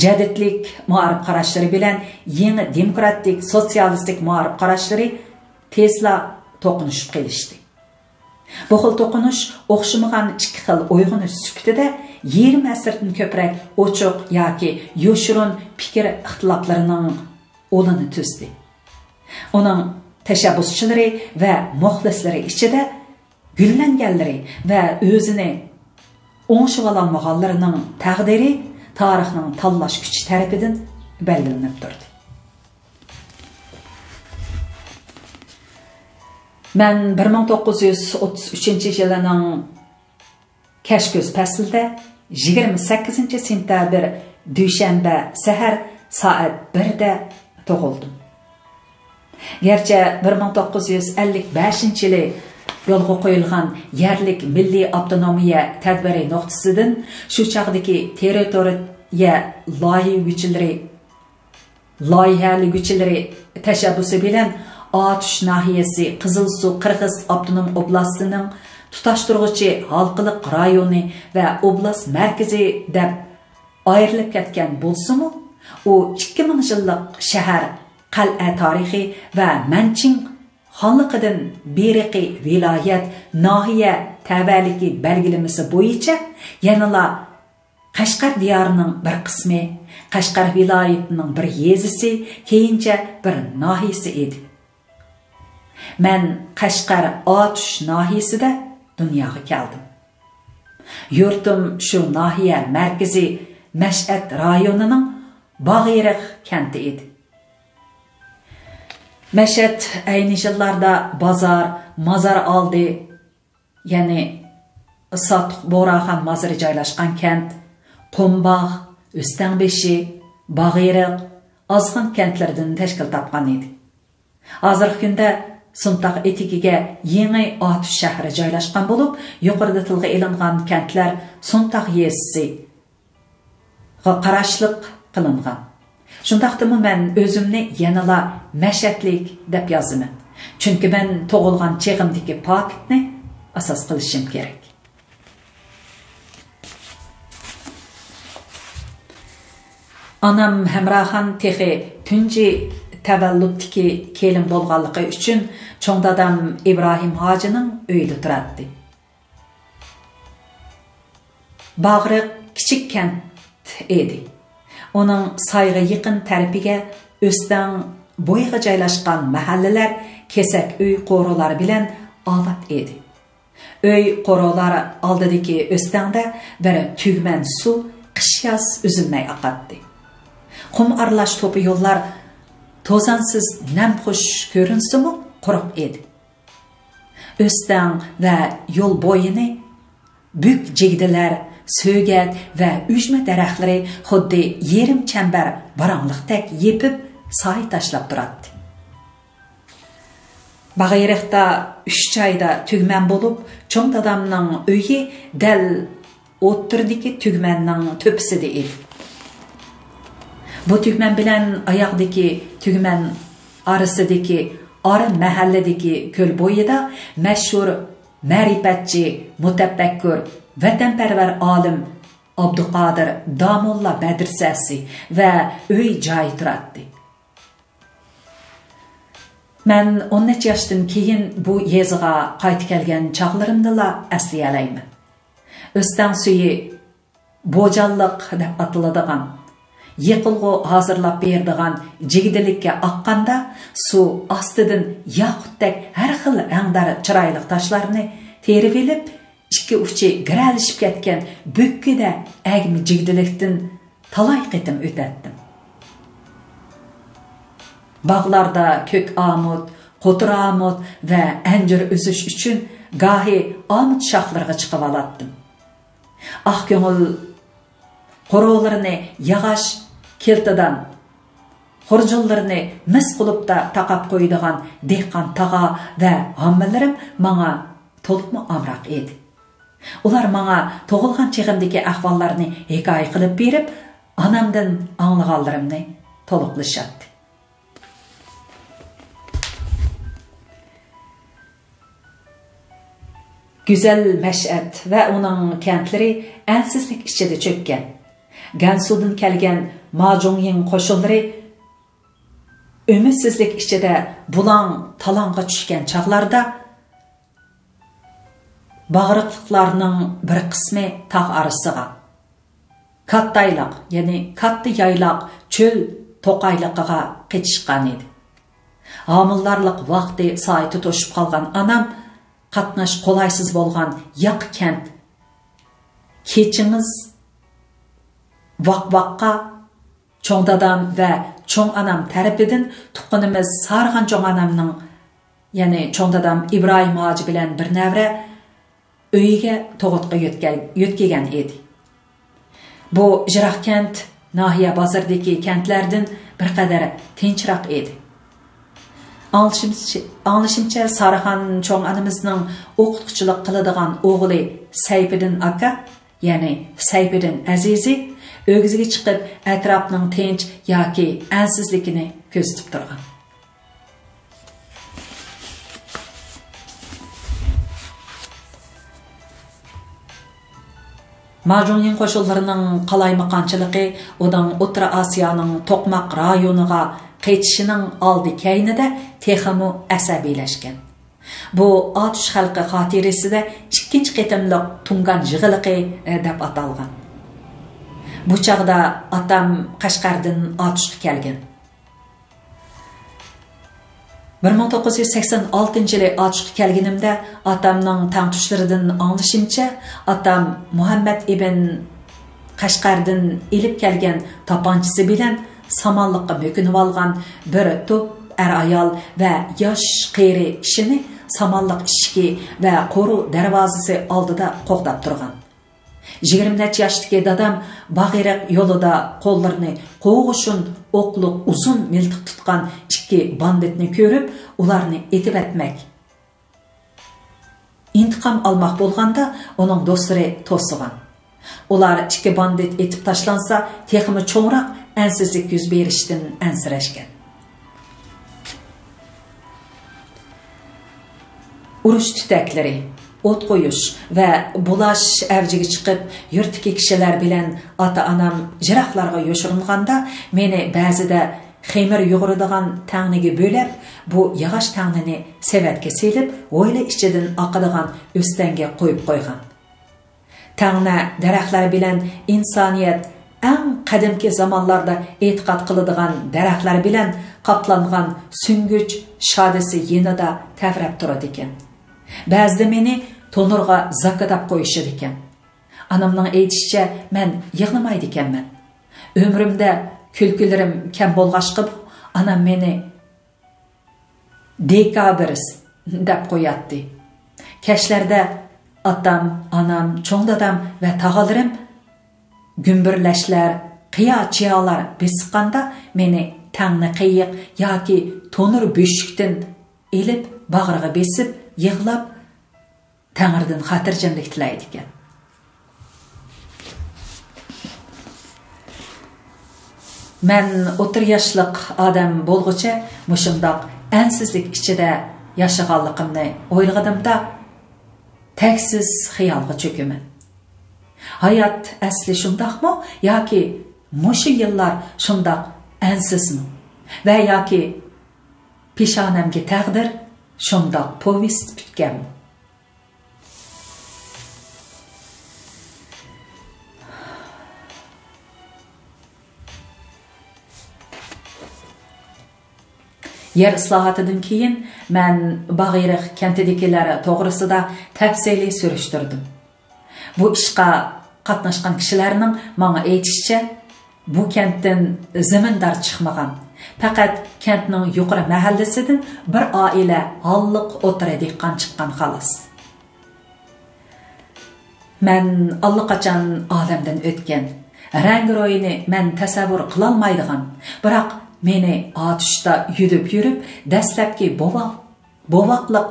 جەدىدلىك مائارىپ قاراشلىرى بىلەن يېڭى دېموكراتىك سوتسىيالىستىك مائارىپ قاراشلىرى تېزلا توقۇنۇشۇپ قېلىشتى. بۇ خىل توقۇنۇش ئوخشىمىغان ئىككى خىل ئويغىنىش سۈپىتىدە يېرىم ئەسىردىن كۆپرەك ئوچۇق ياكى يوشۇرۇن پىكىر ئىختىلاپلىرىنىڭ ئۇلىنى تۈزدى. ئۇنىڭ تەشەببۇسچىلىرى ۋە مۇخلىسلىرى ئىچىدە گۈللەنگەنلىرى ۋە ئۆزىنى ئوڭشىۋالالمىغانلىرىنىڭ تەقدىرى تارىخنىڭ تاللاش كۈچى تەرىپىدىن بەلگىلىنىپ تۇردى. مەن بىر مىڭ توققۇز يۈز ئوتتۇز ئۈچىنچى يىلىنىڭ كەچكۈز پەسلىدە، يىگىرمە سەككىزىنچى سېنتەبىر دۈشەنبە سەھەر سائەت بىردە تۇغۇلدۇم. گەرچە بىر مىڭ توققۇز يۈز ئەللىك بەشىنچى يىلى يولغا قويۇلغان يەرلىك مىللىي ئاپتونومىيە تەدبىرى نۇقتىسىدىن شۇ چاغدىكى تېررىتورىيە لايىھىگۈچىلىرى، لايىھەلىگۈچىلىرى تەشەببۇسى بىلەن ئاتۇش ناھىيەسى قىزىلسۇ قىرغىز ئاپتونوم ئوبلاستىنىڭ تۇتاشتۇرغۇچى ھالقىلىق رايونى ۋە ئوبلاست مەركىزى دەپ ئايرىلىپ كەتكەن بولسىمۇ، ئۇ ئىككى مىڭ يىللىق شەھەر، قەلئە تارىخى ۋە مەنچىڭ خانلىقىدىن بېرىقى ۋىلايەت، ناھىيە تەۋەلىكى بەلگىلىمىسى بويىچە يەنىلا قەشقەر دىيارىنىڭ بىر قىسمى، قەشقەر ۋىلايىتىنىڭ بىر يېزىسى، كېيىنچە بىر ناھىيەسى ئىدى. مەن قەشقەر ئاتۇش ناھىيەسىدە دۇنياغا كەلدىم. يۇرتۇم شۇ ناھىيە مەركىزى مەشئەت رايونىنىڭ باغېرىق كەنتى ئىدى. مەشئەت ئەينى يىللاردا بازار، مازار ئالدى، يەنى ساتۇق بوراخان مازىرى جايلاشقان كەنت، قۇمباغ، ئۆستەڭبېشى، باغېرىق، ئازغان كەنتلىرىدىن تەشكىل تاپقان ئىدى. ھازىرقى كۈندە سۇنتاغ ئېتىكىگە يېڭى ئاتۇش شەھىرى جايلاشقان بولۇپ، يۇقىرىدا تىلغا ئېلىنغان كەنتلەر سۇنتاغ يېزىسى قاراشلىق قىلىنغان. شۇنداقتىمۇ مەن ئۆزۈمنى يەنىلا مەشەدلىك دەپ يازىمەن. چۈنكى مەن تۇغۇلغان چېغىمدىكى پاكىتنى ئاساس قىلىشىم كېرەك. ئانام ھەمراخان تېخى تۇنجى تەۋەللۇتتىكى كېلىن بولغانلىقى ئۈچۈن چوڭ دادام ئىبراھىم ھاجىنىڭ ئۆيىدە تۇراتتى. باغرىق كىچىك كەنت ئىدى. ئۇنىڭ سايغا يېقىن تەرىپىگە ئۆستەڭ بويىغا جايلاشقان مەھەللىلەر كېسەك ئۆي قورۇلار بىلەن ئاۋات ئىدى. ئۆي قورۇلار ئالدىدىكى ئۆستەڭدە بىر تۈگمەن سۇ قىش-ياز ئۈزۈلمەي ئاقاتتى. قۇم ئارىلاش توپا يوللار توزانسىز نەمخۇش كۆرۈنسىمۇ، قۇرۇق ئىدى. ئۆستەڭ ۋە يول بويىنى بۈك جىگدىلەر، سۆگەت ۋە ئۈجمە دەرەخلىرى خۇددى يېرىم چەمبەر باراڭلىقتەك يېپىپ، سايە تاشلاپ تۇراتتى. باغېرىقتا ئۈچ جايدا تۈگمەن بولۇپ، چوڭ دادامنىڭ ئۆيى دەل ئوتتۇرىدىكى تۈگمەننىڭ تۆپىسىدە ئىدى. بۇ تۈگمەن بىلەن ئاياغدىكى تۈگمەن ئارىسىدىكى ئارا مەھەللىدىكى كۆل بويىدا مەشھۇر مەرىپەتچى، مۇتەپەككۇر، ۋەتەنپەرۋەر ئالىم ئابدۇقادىر داموللا مەدرىسەسى ۋە ئۆي جايى تۇراتتى. مەن ئون نەچچە ياشتىن كېيىن بۇ يېزىغا قايتا كەلگەن چاغلىرىمنىلا ئەسلىيەلەيمەن. ئۆستەڭ سۈيى بوجانلىق دەپ ئاتىلىدىغان، يېقىلغۇ ھازىرلاپ بېرىدىغان جىگدىلىككە ئاققاندا، سۇ ئاستىدىن ياقۇتتەك ھەر خىل رەڭدار چىرايلىق تاشلارنى تېرىۋېلىپ، ئىككى ئۇچى گىرەلىشىپ كەتكەن بۆككىدە ئەگمە جىگدىلىكتىن تالاي قېتىم ئۆتەتتىم. باغلاردا كۆك ئامۇت، قوتۇر ئامۇت ۋە ئەنجۈر ئۈزۈش ئۈچۈن گاھى ئامۇت شاخلىرىغا چىقىۋالاتتىم. ئاق كۆڭۈل قورۇلىرىنى ياغاچ كىلتىدان، خۇرجۇنلىرىنى مىس قۇلۇپتا تاقاپ قويىدىغان دېھقان تاغا ۋە ھاممىلىرىم ماڭا تولۇپمۇ ئامراق ئىدى. ئۇلار ماڭا تۇغۇلغان چېغىمدىكى ئەھۋاللارنى ھېكايە قىلىپ بېرىپ، ئانامدىن ئاڭلىغانلىرىمنى تولۇقلىشاتتى. گۈزەل مەشئەت ۋە ئۇنىڭ كەنتلىرى ئەنسىزلىك ئىچىدە چۆككەن. گەنسۇدىن كەلگەن ماجۇڭيىڭ قوشۇنلىرى ئۈمىدسىزلىك ئىچىدە بۇلاڭ-تالاڭغا چۈشكەن چاغلاردا، باغرىقلىقلارنىڭ بىر قىسمى تاغ ئارىسىغا، كاتتايلاق، يەنى كاتتا يايلاق چۆل توقايلىقىغا قېچىشقان ئىدى. ھامىلىدارلىق ۋاقتى سائىتى توشۇپ قالغان ئانام قاتناش قولايسىز بولغان ياقا كەنت كېچىڭىز ۋاقۋاققا چوڭ دادام ۋە چوڭ ئانام تەرىپىدىن تۇغقىنىمىز سارىخان چوڭ ئانامنىڭ، يەنى چوڭ دادام ئىبراھىم ھاجى بىلەن بىر نەۋرە ئۆيىگە تۇغۇتقا يۆتكە-، يۆتكىگەن ئىدى. بۇ يىراق كەنت ناھىيە بازىرىدىكى كەنتلەردىن بىر قەدەر تىنچراق ئىدى. ئاڭلىشىمچە، ئاڭلىشىمچە، سارىخان چوڭ ئانىمىزنىڭ ئوقۇتقۇچىلىق قىلىدىغان ئوغلى سەيپىدىن ئاكا، يەنى سەيپىدىن ئەزىزى ئۆگزىگە چىقىپ، ئەتراپنىڭ تىنچ ياكى ئەنسىزلىكىنى كۆزىتىپ تۇرغان. ماجۇڭيىڭ قوشۇنلىرىنىڭ قالايمىقانچىلىقى ئۇنىڭ ئوتتۇرا ئاسىيانىڭ توقماق رايونىغا قېچىشىنىڭ ئالدى كەينىدە تېخىمۇ ئەسەبىيلەشكەن. بۇ ئاتۇش خەلقى خاتىرىسىدە ئىككىنچى قېتىملىق تۇڭگان يىغىلىقى، ئە، دەپ ئاتالغان. بۇ چاغدا ئاتام قەشقەردىن ئاتۇشقا كەلگەن. بىر مىڭ توققۇز يۈز سەكسەن ئالتىنچى يىلى ئاتۇشقا كەلگىنىمدە، ئاتامنىڭ تەڭتۇشلىرىدىن ئاڭلىشىمچە، ئاتام مۇھەممەد ئىبن قەشقەردىن ئېلىپ كەلگەن تاپانچىسى بىلەن سامانلىققا مۆكۈنۈۋالغان بىر توپ ئەر-ئايال ۋە ياش-قېرى كىشىنى سامانلىق ئىشىكى ۋە قورۇ دەرۋازىسى ئالدىدا قوغداپ تۇرغان. يىگىرمە نەچچە ياشتىكى دادام باغرىق يولىدا قوللىرىنى قوغۇشۇن ئوقلۇق ئۇزۇن مىلتىق تۇتقان ئىككى باندىتنى كۆرۈپ، ئۇلارنى ئېتىۋەتمەك، ئىنتىقام ئالماق بولغاندا، ئۇنىڭ دوستلىرى توسىغان. ئۇلار ئىككى باندىت ئېتىپ تاشلانسا، تېخىمۇ چوڭراق ئەنسىزلىك يۈز بېرىشتىن ئەنسىرەشكەن. ئۇرۇش تۈتەكلىرى، ئوت قويۇش ۋە بۇلاش ئەۋجىگە چىقىپ، يۇرتتىكى كىشىلەر بىلەن ئاتا-ئانام يىراقلارغا يوشۇرۇنغاندا، مېنى بەزىدە خېمىر يۇغۇرىدىغان تەڭنىگە بۆلەپ، بۇ ياغاچ تەڭنىنى سېۋەتكە سېلىپ، ھويلا ئىچىدىن ئاقىدىغان ئۆستەڭگە قويۇپ قويغان. تەڭنە دەرەخلەر بىلەن ئىنسانىيەت ئەڭ قەدىمكى زامانلاردا ئېتىقاد قىلىدىغان دەرەخلەر بىلەن قاپلانغان سۈڭگۈچ شادىسى يېنىدا تەۋرەپ تۇرىدىكەن. بەزىدە مېنى تونۇرغا زاكىداپ قويۇشىدىكەن. ئانامنىڭ ئېيتىشىچە، مەن يىغلىمايدىكەنمەن. ئۆمرۈمدە كۈلكىلىرىم كەم بولغاچقىمۇ، ئانام مېنى دېكابىرس دەپ قوياتتى. كەچلەردە ئاتام، ئانام، چوڭ دادام ۋە تاغىلىرىم گۈمبۈرلەشلەر، قىيا-چىيالار بېسىققاندا، مېنى تەڭنە قېيىق ياكى تونۇر بۆشۈكتىن ئېلىپ، باغرىغا بېسىپ، يىغلاپ، تەڭرىدىن خاتىرجەملىك تىلەيدىكەن. مەن ئوتتۇرا ياشلىق ئادەم بولغۇچە مۇشۇنداق ئەنسىزلىك ئىچىدە ياشىغانلىقىمنى ئويلىغىنىمدا، تەكسىز خىيالغا چۆكىمەن. ھايات ئەسلى شۇنداقمۇ ياكى مۇشۇ يىللار شۇنداق ئەنسىزمۇ؟ ۋە ياكى پېشانەمگە تەقدىر شۇنداق پوۋېست پۈتكەنمۇ؟ يەر ئىسلاھاتىدىن كېيىن مەن باغىرىق كەنتىدىكىلەر توغرىسىدا تەپسىلىي سۈرۈشتۈردۈم. بۇ ئىشقا قاتناشقان كىشىلەرنىڭ ماڭا ئېيتىشىچە، بۇ كەنتتىن زېمىندار چىقمىغان، پەقەت كەنتنىڭ يۇقىرى مەھەللىسىدىن بىر ئائىلە ھاللىق ئوتتۇرا دېھقان چىققان خالاس. مەن ئاللىقاچان ئالەمدىن ئۆتكەن، رەڭگىرويىنى مەن تەسەۋۋۇر قىلالمايدىغان، بىراق مېنى ئاتۇشتا يۈدۈپ يۈرۈپ دەسلەپكى بوۋاق، بوۋاقلىق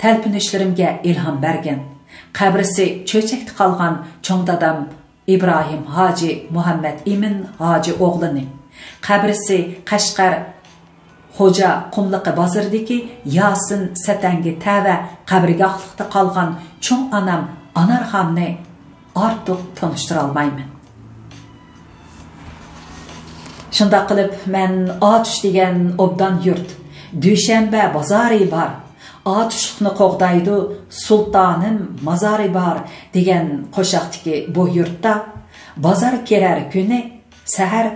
تەلپۈنۈشلىرىمگە ئىلھام بەرگەن، قەبرىسى چۆچەكتە قالغان چوڭ دادام ئىبراھىم ھاجى مۇھەممەت ئىمىن ھاجى ئوغلىنى، قەبرىسى قەشقەر خوجا قۇملۇقى بازىرىدىكى ياسىن سەتەڭگە تەۋە قەبرىگاھلىقتا قالغان چوڭ ئانام ئانارخاننى ئارتۇق تونۇشتۇرالمايمەن. شۇنداق قىلىپ، مەن ئاتۇش دېگەن ئوبدان يۇرت، دۈشەنبە بازارى بار، ئاتۇشلۇقنى قوغدايدۇ سۇلتانىم مازارى بار دېگەن قوشاقتىكى بۇ يۇرتتا بازار كىرەر كۈنى سەھەر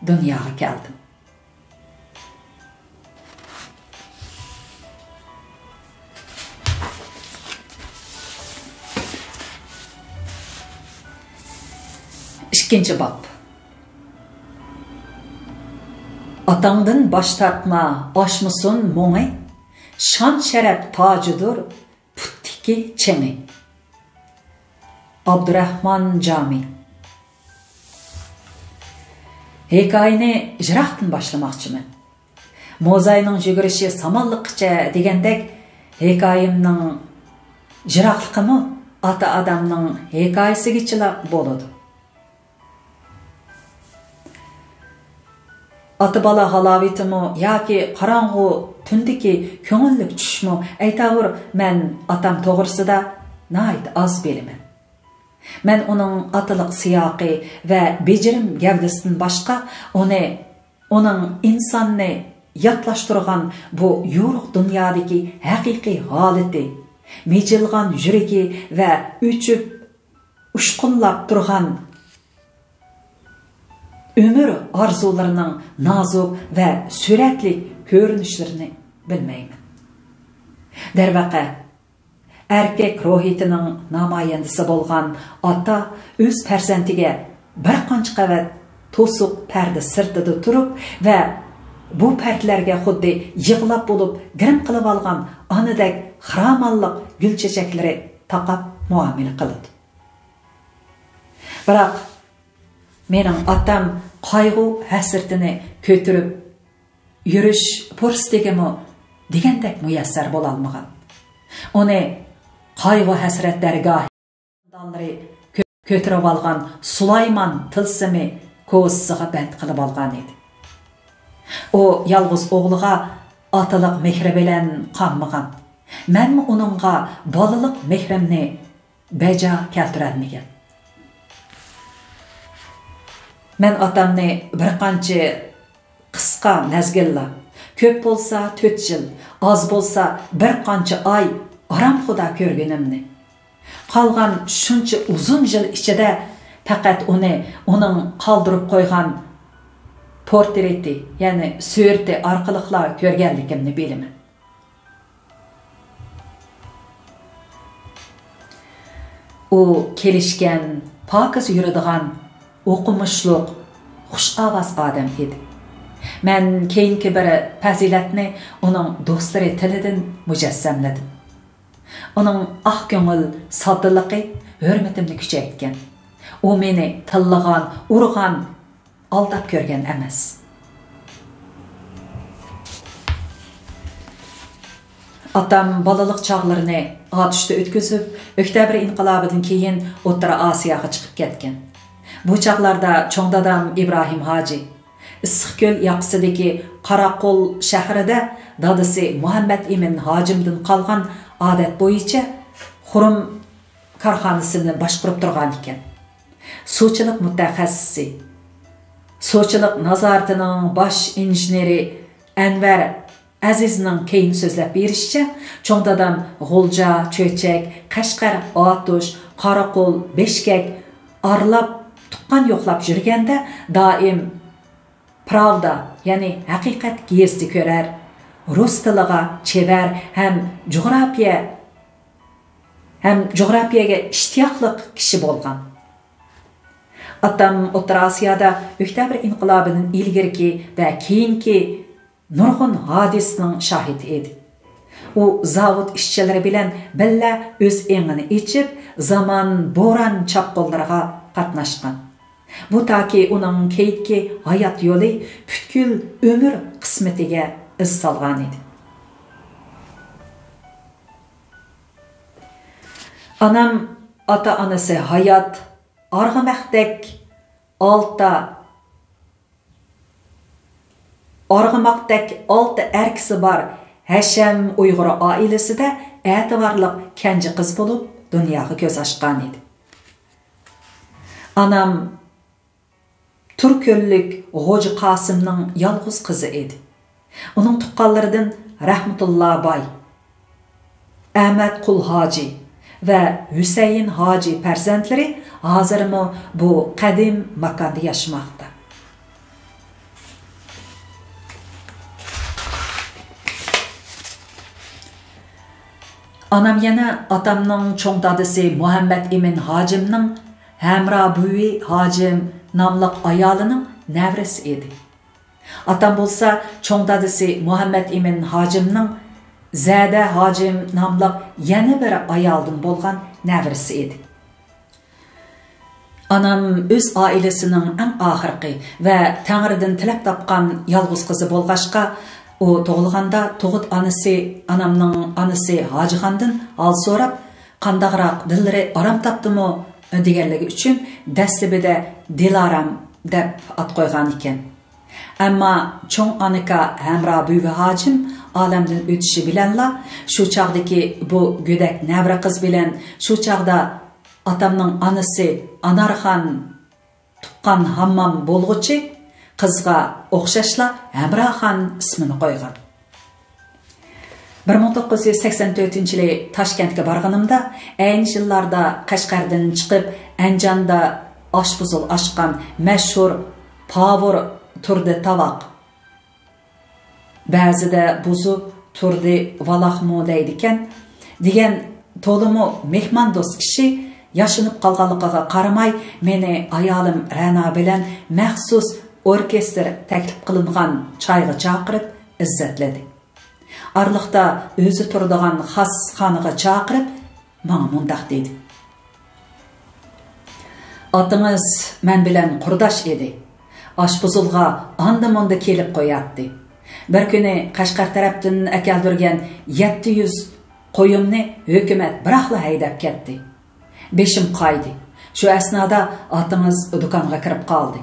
دۇنياغا كەلدىم. ئىككىنچى باب. ئاتاڭدىن باش تارتما، ئاشمىسۇن مۇڭى، شان-شەرەپ تاجىدۇر پۇتتىكى چىڭى. ئابدۇراخمان جامى. ھېكايىنى يىراقتىن باشلىماقچىمەن. موزاينىڭ يۈگۈرۈشى سامانلىققىچە دېگەندەك، ھېكايەمنىڭ يىراقلىقىمۇ ئاتا ئادەمنىڭ ھېكايىسىگىچىلا بولىدۇ. ئاتا-بالا ھالاۋىتىمۇ ياكى قاراڭغۇ تۈندىكى كۆڭۈللۈك چۈشمۇ، ئەيتاۋۇر، مەن ئاتام توغرىسىدا ناھايىتى ئاز بىلىمەن. مەن ئۇنىڭ ئاتىلىق سىياقى ۋە بېجىرىم گەۋدىسىدىن باشقا، ئۇنى، ئۇنىڭ ئىنساننى ياتلاشتۇرغان بۇ يورۇق دۇنيادىكى ھەقىقىي ھالىتى، مىجىلغان يۈرىكى ۋە ئۆچۈپ ئۇشقۇنلاپ تۇرغان ئۆمۈر ئارزۇلىرىنىڭ نازۇك ۋە سۈرەتلىك كۆرۈنۈشلىرىنى بىلمەيمەن. دەرۋەقە، ئەركەك روھىيىتىنىڭ نامايەندىسى بولغان ئاتا ئۆز پەرزەنتىگە بىر قانچە قەۋەت توسۇق پەردە سىرتىدا تۇرۇپ ۋە بۇ پەردىلەرگە خۇددى يىغلاپ بولۇپ گىرىم قىلىۋالغان ئانىدەك خىرامانلىق گۈل چېچەكلىرى تاقاپ مۇئامىلە قىلىدۇ. بىراق، مېنىڭ ئاتام قايغۇ ھەسرىتىنى كۆتۈرۈپ يۈرۈش پۇرسىتىگىمۇ دېگەندەك مۇيەسسەر بولالمىغان. ئۇنى قايغۇ ھەسرەت دەرگاھى قوماندانلىرى كۆ-، كۆتۈرۈۋالغان سۇلايمان تىلسىمى كوزىسىغا بەند قىلىۋالغان ئىدى. ئۇ يالغۇز ئوغلىغا ئاتىلىق مېھرى بىلەن قانمىغان. مەنمۇ ئۇنىڭغا بالىلىق مېھرىمنى بەجا كەلتۈرەلمىگەن. مەن ئاتامنى بىر قانچە قىسقا مەزگىللا، كۆپ بولسا تۆت يىل، ئاز بولسا بىر قانچە ئاي ئارامخۇدا كۆرگىنىمنى، قالغان شۇنچە ئۇزۇن يىل ئىچىدە پەقەت ئۇنى ئۇنىڭ قالدۇرۇپ قويغان پورترېتى، يەنى سۈرىتى ئارقىلىقلا كۆرگەنلىكىمنى بىلىمەن. ئۇ كېلىشكەن، پاكىز يۈرىدىغان، ئوقۇمۇشلۇق، خۇش ئاۋاز ئادەم ئىدى. مەن كېيىنكى بىر پەزىلەتنى ئۇنىڭ دوستلىرى تىلىدىن مۇجەسسەملىدىم. ئۇنىڭ ئاق كۆڭۈل ساددىلىقى ھۆرمىتىمنى كۈچەيتكەن. ئۇ مېنى تىللىغان، ئۇرغان، ئالداپ كۆرگەن ئەمەس. ئاتام بالىلىق چاغلىرىنى ئاتۇشتا ئۆتكۈزۈپ، ئۆكتەبىر ئىنقىلابىدىن كېيىن ئوتتۇرا ئاسىياغا چىقىپ كەتكەن. بۇ چاغلاردا چوڭ دادام ئىبراھىم ھاجى ئىسسىقكۆل ياقىسىدىكى قاراقول شەھىرىدە دادىسى مۇھەممەت ئىمىن ھاجىمدىن قالغان ئادەت بويىچە خۇرۇم كارخانىسىنى باشقۇرۇپ تۇرغان ئىكەن. سۇچىلىق مۇتەخەسسىسى، سۇچىلىق نازارىتىنىڭ باش ئىنژېنېرى ئەنۋەر ئەزىزنىڭ كېيىن سۆزلەپ بېرىشىچە، چوڭ دادام غۇلجا، چۆچەك، قەشقەر، ئاتۇش، قاراقول، بېشكەك ئارىلاپ تۇغقان يوقلاپ يۈرگەندە، دائىم پىراۋدا، يەنى ھەقىقەت گېزىتى كۆرەر، رۇس تىلىغا چېۋەر ھەم جۇغراپىيە، ھەم جۇغراپىيەگە ئىشتىياقلىق كىشى بولغان. ئاتام ئوتتۇرا ئاسىيادا ئۆكتەبىر ئىنقىلابىدىن ئىلگىرىكى ۋە كېيىنكى نۇرغۇن ھادىسىنىڭ شاھىتى ئىدى. ئۇ زاۋۇت ئىشچىلىرى بىلەن بىللە ئۆز ئېڭىنى ئېچىپ، زامان بوران چاپقۇنلىرىغا قاتناشقان. بۇ تاكى ئۇنىڭ كېيىنكى ھايات يولى، پۈتكۈل ئۆمۈر قىسمىتىگە ئىز سالغانىدى. ئانام ئاتا-ئانىسى ھايات، ئارغىماقتەك ئالتە، ئارغىماقتەك ئالتە ئەركىسى بار ھەشەم ئۇيغۇر ئائىلىسىدە ئەتىۋارلىق كەنجى قىز بولۇپ دۇنياغا كۆز ئاچقانىدى. ئانام تۇركۈنلۈك غوجا قاسىمنىڭ يالغۇز قىزى ئىدى. ئۇنىڭ تۇغقانلىرىدىن رەھمىتۇللا باي، ئەمەت قۇل ھاجى ۋە ھۈسەيىن ھاجى پەرزەنتلىرى ھازىرمۇ بۇ قەدىم ماكاندا ياشىماقتا. ئانام يەنە ئاتامنىڭ چوڭ دادىسى مۇھەممەت ئىمىن ھاجىمنىڭ ھەمرا بۈۋى ھاجىم ناملىق ئايالىنىڭ نەۋرىسى ئىدى. ئاتام بولسا چوڭ دادىسى مۇھەممەت ئىمىن ھاجىمنىڭ زەدە ھاجىم ناملىق يەنە بىر ئايالدىن بولغان نەۋرىسى ئىدى. ئانام ئۆز ئائىلىسىنىڭ ئەڭ ئاخىرقى ۋە تەڭرىدىن تىلەپ تاپقان يالغۇز قىزى بولغاچقا، ئۇ تۇغۇلغاندا تۇغۇت ئانىسى، ئانامنىڭ ئانىسى ھاجىخاندىن ھال سوراپ، قانداقراق دىللىرى ئارام تاپتىمۇ دېگەنلىكى ئۈچۈن دەسلىپىدە دىلارام دەپ ئات قويغان ئىكەن. ئەمما چوڭ ئانىكا ھەمرا بۈۋى ھاجىم ئالەمدىن ئۆتۈشى بىلەنلا، شۇ چاغدىكى بۇ گۆدەك نەۋرە قىز بىلەن شۇ چاغدا ئاتامنىڭ ئانىسى ئانارخان تۇغقان ھاممام بولغۇچى قىزغا ئوخشاشلا ھەمراخان ئىسمىنى قويغان. بىر مىڭ توققۇز يۈز سەكسەن تۆتىنچى يىلى تاشكەنتكە بارغىنىمدا، ئەينى يىللاردا قەشقەردىن چىقىپ، ئەنجاندا ئاشپۇزۇل ئاچقان مەشھۇر پاۋۇر تۇردى تاۋاق، بەزىدە بۇزۇ تۇردى ۋالاخمۇ دەيدىكەن، دېگەن تولىمۇ مېھماندوست كىشى ياشىنىپ قالغانلىقىغا قارىماي، مېنى ئايالىم رەنا بىلەن مەخسۇس ئوركېستىر تەكلىپ قىلىنغان چايغا چاقىرىپ ئىززەتلىدى. ئارىلىقتا ئۆزى تۇرىدىغان خاس خانىغا چاقىرىپ، ماڭا مۇنداق دېدى: «ئاتىڭىز مەن بىلەن قۇرداش ئىدى. ئاشپۇزۇلغا ئاندا-مۇندا كېلىپ قوياتتى. بىر كۈنى قەشقەر تەرەپتىن ئەكەلدۈرگەن يەتتە يۈز قويۇمنى ھۆكۈمەت بىراقلا ھەيدەپ كەتتى. بېشىم قايدى. شۇ ئەسنادا ئاتىڭىز دۇكانغا كىرىپ قالدى.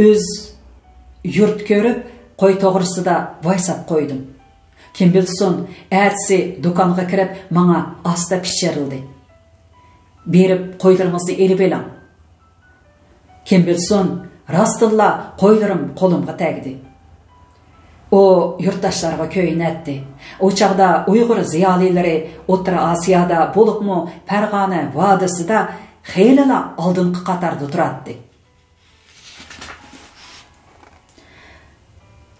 ئۆز يۇرت كۆرۈپ، قوي توغرىسىدا ۋايساپ قويدۇم. كىم بىلسۇن، ئەتىسى دۇكانغا كىرىپ، ماڭا ئاستا پىچىرلىدى: 'بېرىپ قويلىرىڭىزنى ئېلىۋېلىڭ. كىم بىلسۇن، راستتىنلا قويلىرىم قولۇمغا تەگدى.'» ئۇ يۇرتداشلارغا كۆيۈنەتتى. ئۇ چاغدا ئۇيغۇر زىيالىيلىرى ئوتتۇرا ئاسىيادا، بولۇپمۇ پەرغانە ۋادىسىدا خېلىلا ئالدىنقى قاتاردا تۇراتتى.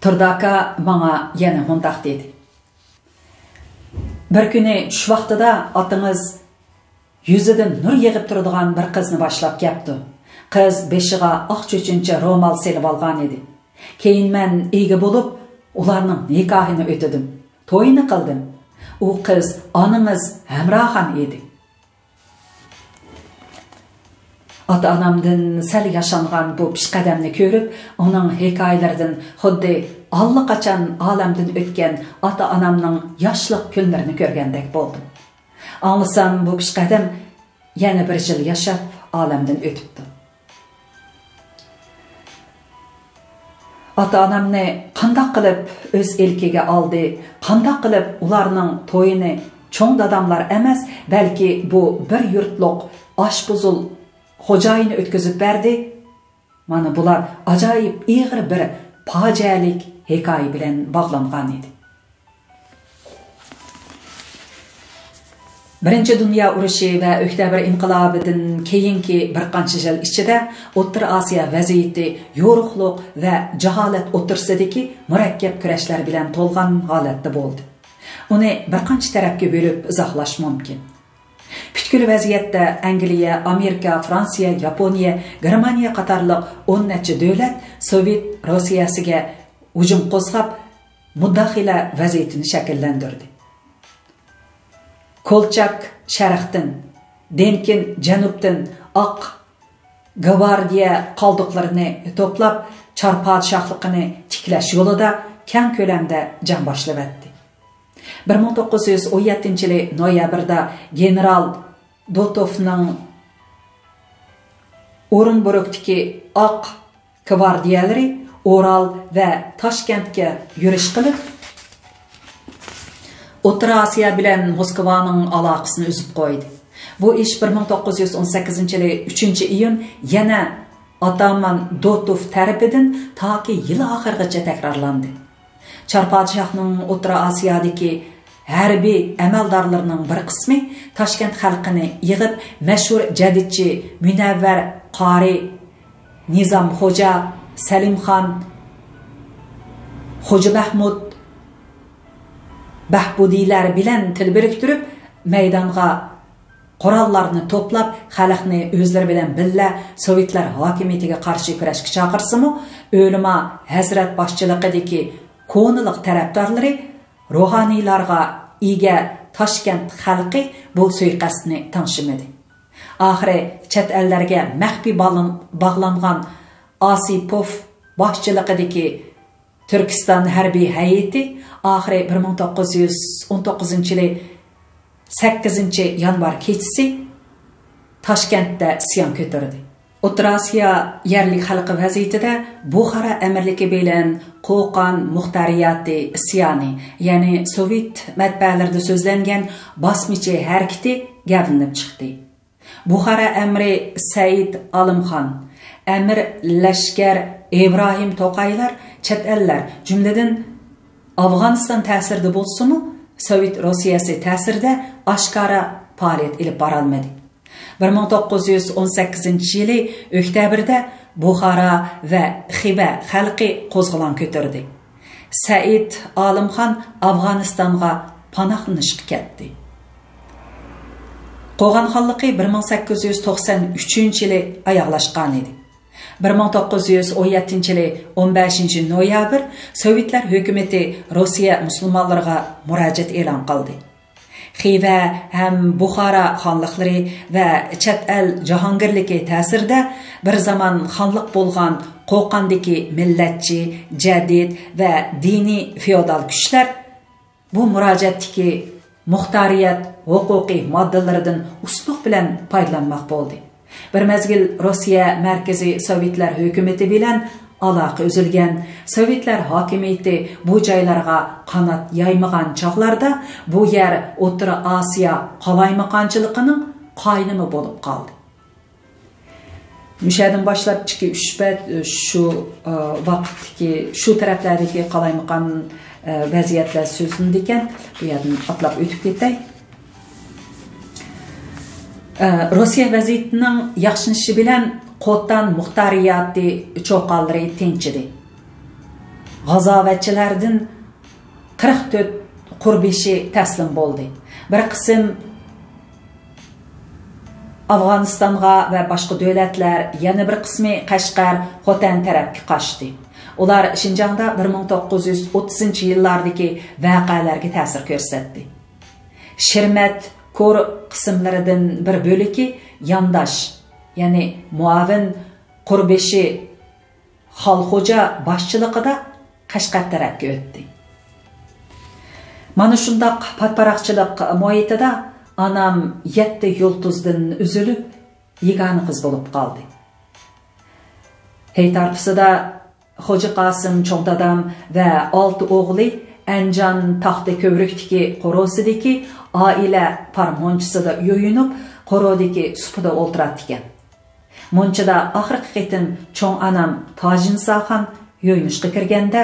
تۇردى ئاكا ماڭا يەنە مۇنداق دېدى: «بىر كۈنى چۈش ۋاقتىدا ئاتىڭىز يۈزىدىن نۇر يېغىپ تۇرىدىغان بىر قىزنى باشلاپ كەپتۇ. قىز بېشىغا ئاق چۆچۈنچە رومال سېلىۋالغان ئىدى. كېيىن مەن ئىگە بولۇپ، ئۇلارنىڭ نىكاھىنى ئۆتىدىم، تويىنى قىلدىم. ئۇ قىز ئانىڭىز ھەمراخان ئىدى.» ئاتا-ئانامدىن سەل ياشانغان بۇ پېشقەدەمنى كۆرۈپ، ئۇنىڭ ھېكايىلىرىدىن خۇددى ئاللىقاچان ئالەمدىن ئۆتكەن ئاتا-ئانامنىڭ ياشلىق كۈنلىرىنى كۆرگەندەك بولدۇم. ئاڭلىسام، بۇ پېشقەدەم يەنە بىر يىل ياشاپ، ئالەمدىن ئۆتۈپتۇ. ئاتا-ئانامنى قانداق قىلىپ ئۆز ئىلكىگە ئالدى، قانداق قىلىپ ئۇلارنىڭ تويىنى چوڭ داداملار ئەمەس، بەلكى بۇ بىر يۇرتلۇق ئاشپۇزۇل خوجايىنى ئۆتكۈزۈپ بەردى؟ مانا بۇلار ئاجايىپ ئېغىر بىر پاجىئەلىك ھېكايە بىلەن باغلانغان ئىدى. بىرىنچى دۇنيا ئۇرۇشى ۋە ئۆكتەبىر ئىنقىلابىدىن كېيىنكى بىر قانچە يىل ئىچىدە ئوتتۇرا ئاسىيا ۋەزىيىتى يورۇقلۇق ۋە جاھالەت ئوتتۇرىسىدىكى مۇرەككەپ كۈرەشلەر بىلەن تولغان ھالەتتە بولدى. ئۇنى بىر قانچە تەرەپكە بۆلۈپ ئىزاھلاش مۇمكىن. پۈتكۈل ۋەزىيەتتە ئەنگلىيە، ئامېرىكا، فرانسىيە، ياپونىيە، گېرمانىيە قاتارلىق ئون نەچچە دۆلەت سوۋېت روسىيەسىگە ھۇجۇم قوزغاپ، مۇداخىلە ۋەزىيىتىنى شەكىللەندۈردى. كولچاك شەرقتىن، دېنكىن جەنۇبتىن ئاق گۋاردىيە قالدۇقلىرىنى توپلاپ، چار پادىشاھلىقىنى تىكلەش يولىدا كەڭ كۆلەمدە جەڭ باشلىۋەتتى. بىر مىڭ توققۇز يۈز ئون يەتتىنچى يىلى نويابىردا گېنېرال دوتوفنىڭ ئورېنبۇرگتىكى ئاق گۋاردىيەلىرى ئورال ۋە تاشكەنتكە يۈرۈش قىلىپ، ئوتتۇرا ئاسىيا بىلەن موسكۋانىڭ ئالاقىسىنى ئۈزۈپ قويدى. بۇ ئىش بىر مىڭ توققۇز يۈز ئون سەككىزىنچى يىلى ئۈچىنچى ئىيۇن يەنە ئاتامان دوتوف تەرىپىدىن تاكى يىل ئاخىرىغىچە تەكرارلاندى. چار پادىشاھنىڭ ئوتتۇرا ئاسىيادىكى ھەربىي ئەمەلدارلىرىنىڭ بىر قىسمى تاشكەنت خەلقىنى يىغىپ، مەشھۇر جەدىدچى مۇنەۋۋەر قارى، نىزام خوجا، سەلىمخان، خوجا مەھمۇد، بەھبۇدىيلار بىلەن تىل بىرىكتۈرۈپ، مەيدانغا قوراللارنى توپلاپ، خەلقنى ئۆزلىرى بىلەن بىللە سوۋېتلار ھاكىمىيىتىگە قارشى كۈرەشكە چاقىرسىمۇ، ئۆلىما ھەزرەت باشچىلىقىدىكى كونىلىق تەرەپدارلىرى، روھانىيلارغا ئىگە تاشكەنت خەلقى بۇ سۇيىقەستنى تىڭشىمىدى. ئاخىرى چەت ئەللەرگە مەخپىي باغلان-، باغلانغان ئاسىپوف باشچىلىقىدىكى تۈركىستان ھەربىي ھەيئىتى ئاخىرى بىر مىڭ توققۇز يۈز ئون توققۇزىنچى يىلى سەككىزىنچى يانۋار كېچىسى تاشكەنتتە ئىسيان كۆتۈردى. ئوتتۇرا ئاسىيا يەرلىك خەلقى ۋەزىيىتىدە بۇخارا ئەمىرلىكى بىلەن قوقان مۇختارىياتى ئىسيانى، يەنى سوۋېت مەتبەئەلىرىدە سۆزلەنگەن باسمىچى ھەرىكىتى گەۋدىلىنىپ چىقتى. بۇخارا ئەمىرى سەئىد ئالىمخان، ئەمىر لەشكەر ئىبراھىم توقايلار چەت ئەللەر، جۈملىدىن ئافغانىستان تەسىرىدە بولسىمۇ، سوۋېت روسىيەسى تەسىرىدە ئاشكارا پائالىيەت ئېلىپ بارالمىدى. بىر مىڭ توققۇز يۈز ئون سەككىزىنچى يىلى ئۆكتەبىردە بۇخارا ۋە خىۋە خەلقى قوزغىلاڭ كۆتۈردى. سەئىد ئالىمخان ئافغانىستانغا پاناھلىنىشقا كەتتى. قوغان خانلىقى بىر مىڭ سەككىز يۈز توقسان ئۈچىنچى يىلى ئاياغلاشقانىدى. بىر مىڭ توققۇز يۈز ئون يەتتىنچى يىلى ئون بەشىنچى نويابىر سوۋېتلار ھۆكۈمىتى روسىيە مۇسۇلمانلىرىغا مۇراجىئەت ئېلان قىلدى. خىۋە ھەم بۇخارا خانلىقلىرى ۋە چەت ئەل جاھانگىرلىكى تەسىرىدە بىر زامان خانلىق بولغان قوقاندىكى مىللەتچى، جەدىد ۋە دىنىي فېئودال كۈچلەر بۇ مۇراجىئەتتىكى مۇختارىيەت ھوقۇقى ماددىلىرىدىن ئۇستىلىق بىلەن پايدىلانماق بولدى. بىر مەزگىل روسىيە مەركىزىي سوۋېتلار ھۆكۈمىتى بىلەن ئالاقە ئۈزۈلگەن، سوۋېتلار ھاكىمىيىتى بۇ جايلارغا قانات يايمىغان چاغلاردا بۇ يەر ئوتتۇرا ئاسىيا قالايمىقانچىلىقىنىڭ قاينىمى بولۇپ قالدى. مۇشەدىن باشلاپ ئىككى، ئۈچ بەت، ئى، شۇ، ئى، ۋاقىتتىكى، شۇ تەرەپلەردىكى قالايمىقان، ئى، ۋەزىيەتلەر سۆزلىنىدىكەن، بۇ يەردىن ئاتلاپ ئۆتۈپ كېتەي. ئى، روسىيە ۋەزىيىتىنىڭ ياخشىلىنىشى بىلەن قوتان مۇختارىياتى چوقانلىرى تىنچىدى. غازاۋەتچىلەردىن قىرىق تۆت قۇربېشى تەسلىم بولدى. بىر قىسىم ئافغانىستانغا ۋە باشقا دۆلەتلەر، يەنە بىر قىسمى قەشقەر، خوتەن تەرەپكە قاچتى. ئۇلار شىنجاڭدا بىر مىڭ توققۇز يۈز ئوتتۇزىنچى يىللاردىكى ۋەقەلەرگە تەسىر كۆرسەتتى. شىرمەت كور قىسىملىرىدىن بىر بۆلىكى يانداش، يەنى مۇئاۋىن قۇربېشى خالخوجا باشچىلىقىدا قەشقەر تەرەپكە ئۆتتى. مانا شۇنداق پاتپاراقچىلىق مۇھىتىدا ئانام يەتتە يۇلتۇزدىن ئۈزۈلۈپ، يېگانە قىز بولۇپ قالدى. ھېيت ھارپىسىدا خوجا قاسىم چوڭ دادام ۋە ئالتە ئوغلى ئەنجان تاختا كۆۋرۈكتىكى قورۇسىدىكى ئائىلە پار مۇنچىسىدا يۇيۇنۇپ، قورۇدىكى سۇپىدا ئولتۇراتتىكەن. مۇنچىدا ئاخىرقى قېتىم چوڭ ئانام تاجىنساخان يۇيۇنۇشقا كىرگەندە،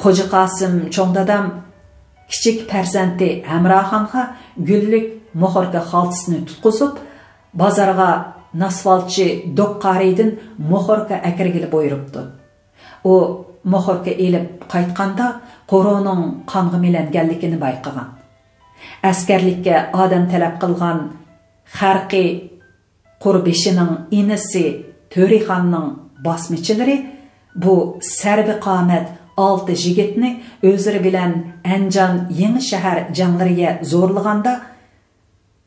خوجا قاسىم چوڭ دادام كىچىك پەرزەنتى ھەمراخانغا گۈللۈك موخوركا خالتىسىنى تۇتقۇزۇپ، بازارغا ناسۋالچى دوققارىدىن موخوركا ئەكىرگىلى بۇيرۇپتۇ. ئۇ موخوركا ئېلىپ قايتقاندا، قورۇنىڭ قانغا مىلەنگەنلىكىنى بايقىغان. ئەسكەرلىككە ئادەم تەلەپ قىلغان خەرقى قۇربېشىنىڭ ئىنىسى تۆرىخاننىڭ باسمىچىلىرى بۇ سەربىقامەت ئالتە يىگىتنى ئۆزلىرى بىلەن ئەنجان يېڭى شەھەر جەڭلىرىگە زورلىغاندا،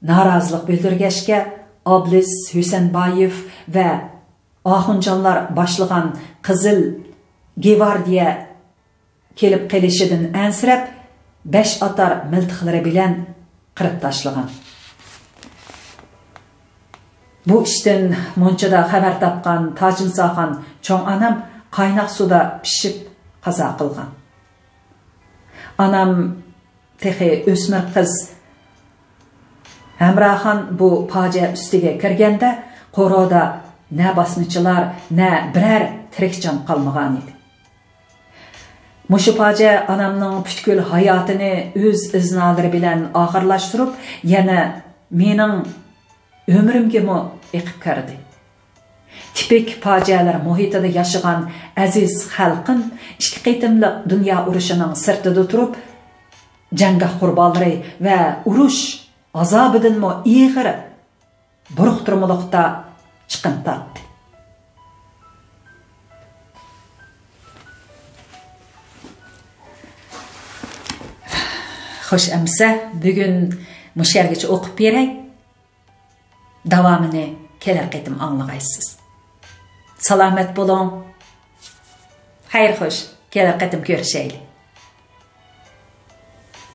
نارازىلىق بىلدۈرگەچكە، ئابلىز ھۈسەنبايېف ۋە ئاخۇنجانلار باشلىغان قىزىل گۋاردىيە كېلىپ قېلىشىدىن ئەنسىرەپ، بەش ئاتار مىلتىقلىرى بىلەن قىرىپ تاشلىغان. بۇ ئىشتىن مۇنچىدا خەۋەر تاپقان تاجىنساخان چوڭ ئانام قايناق سۇدا پىشىپ قازا قىلغان. ئانام تېخى ئۆسمۈر قىز ھەمراخان بۇ پاجىئە ئۈستىگە كىرگەندە، قورۇدا نە باسمىچىلار، نە بىرەر تىرىك جان قالمىغانىدى. مۇشۇ پاجىئە ئانامنىڭ پۈتكۈل ھاياتىنى ئۆز ئىزنالىرى بىلەن ئاخىرلاشتۇرۇپ، يەنە مېنىڭ ئۆمرۈمگىمۇ ئېقىپ كىردى. تىپىك پاجىئەلەر مۇھىتىدا ياشىغان ئەزىز خەلقىم ئىككى قېتىملىق دۇنيا ئۇرۇشىنىڭ سىرتىدا تۇرۇپ، جەڭگاھ قۇربانلىرى ۋە ئۇرۇش ئازابىدىنمۇ ئېغىر بۇرۇقتۇرمىلىقتا چىقىم تارتتى. خوش، ئەمىسە بۈگۈن مۇشۇ يەرگىچە ئوقۇپ بېرەي. داۋامىنى كېلەر قېتىم ئاڭلىغايسىز. سالامەت بولۇڭ. خەير خوش، كېلەر قېتىم كۆرۈشەيلى.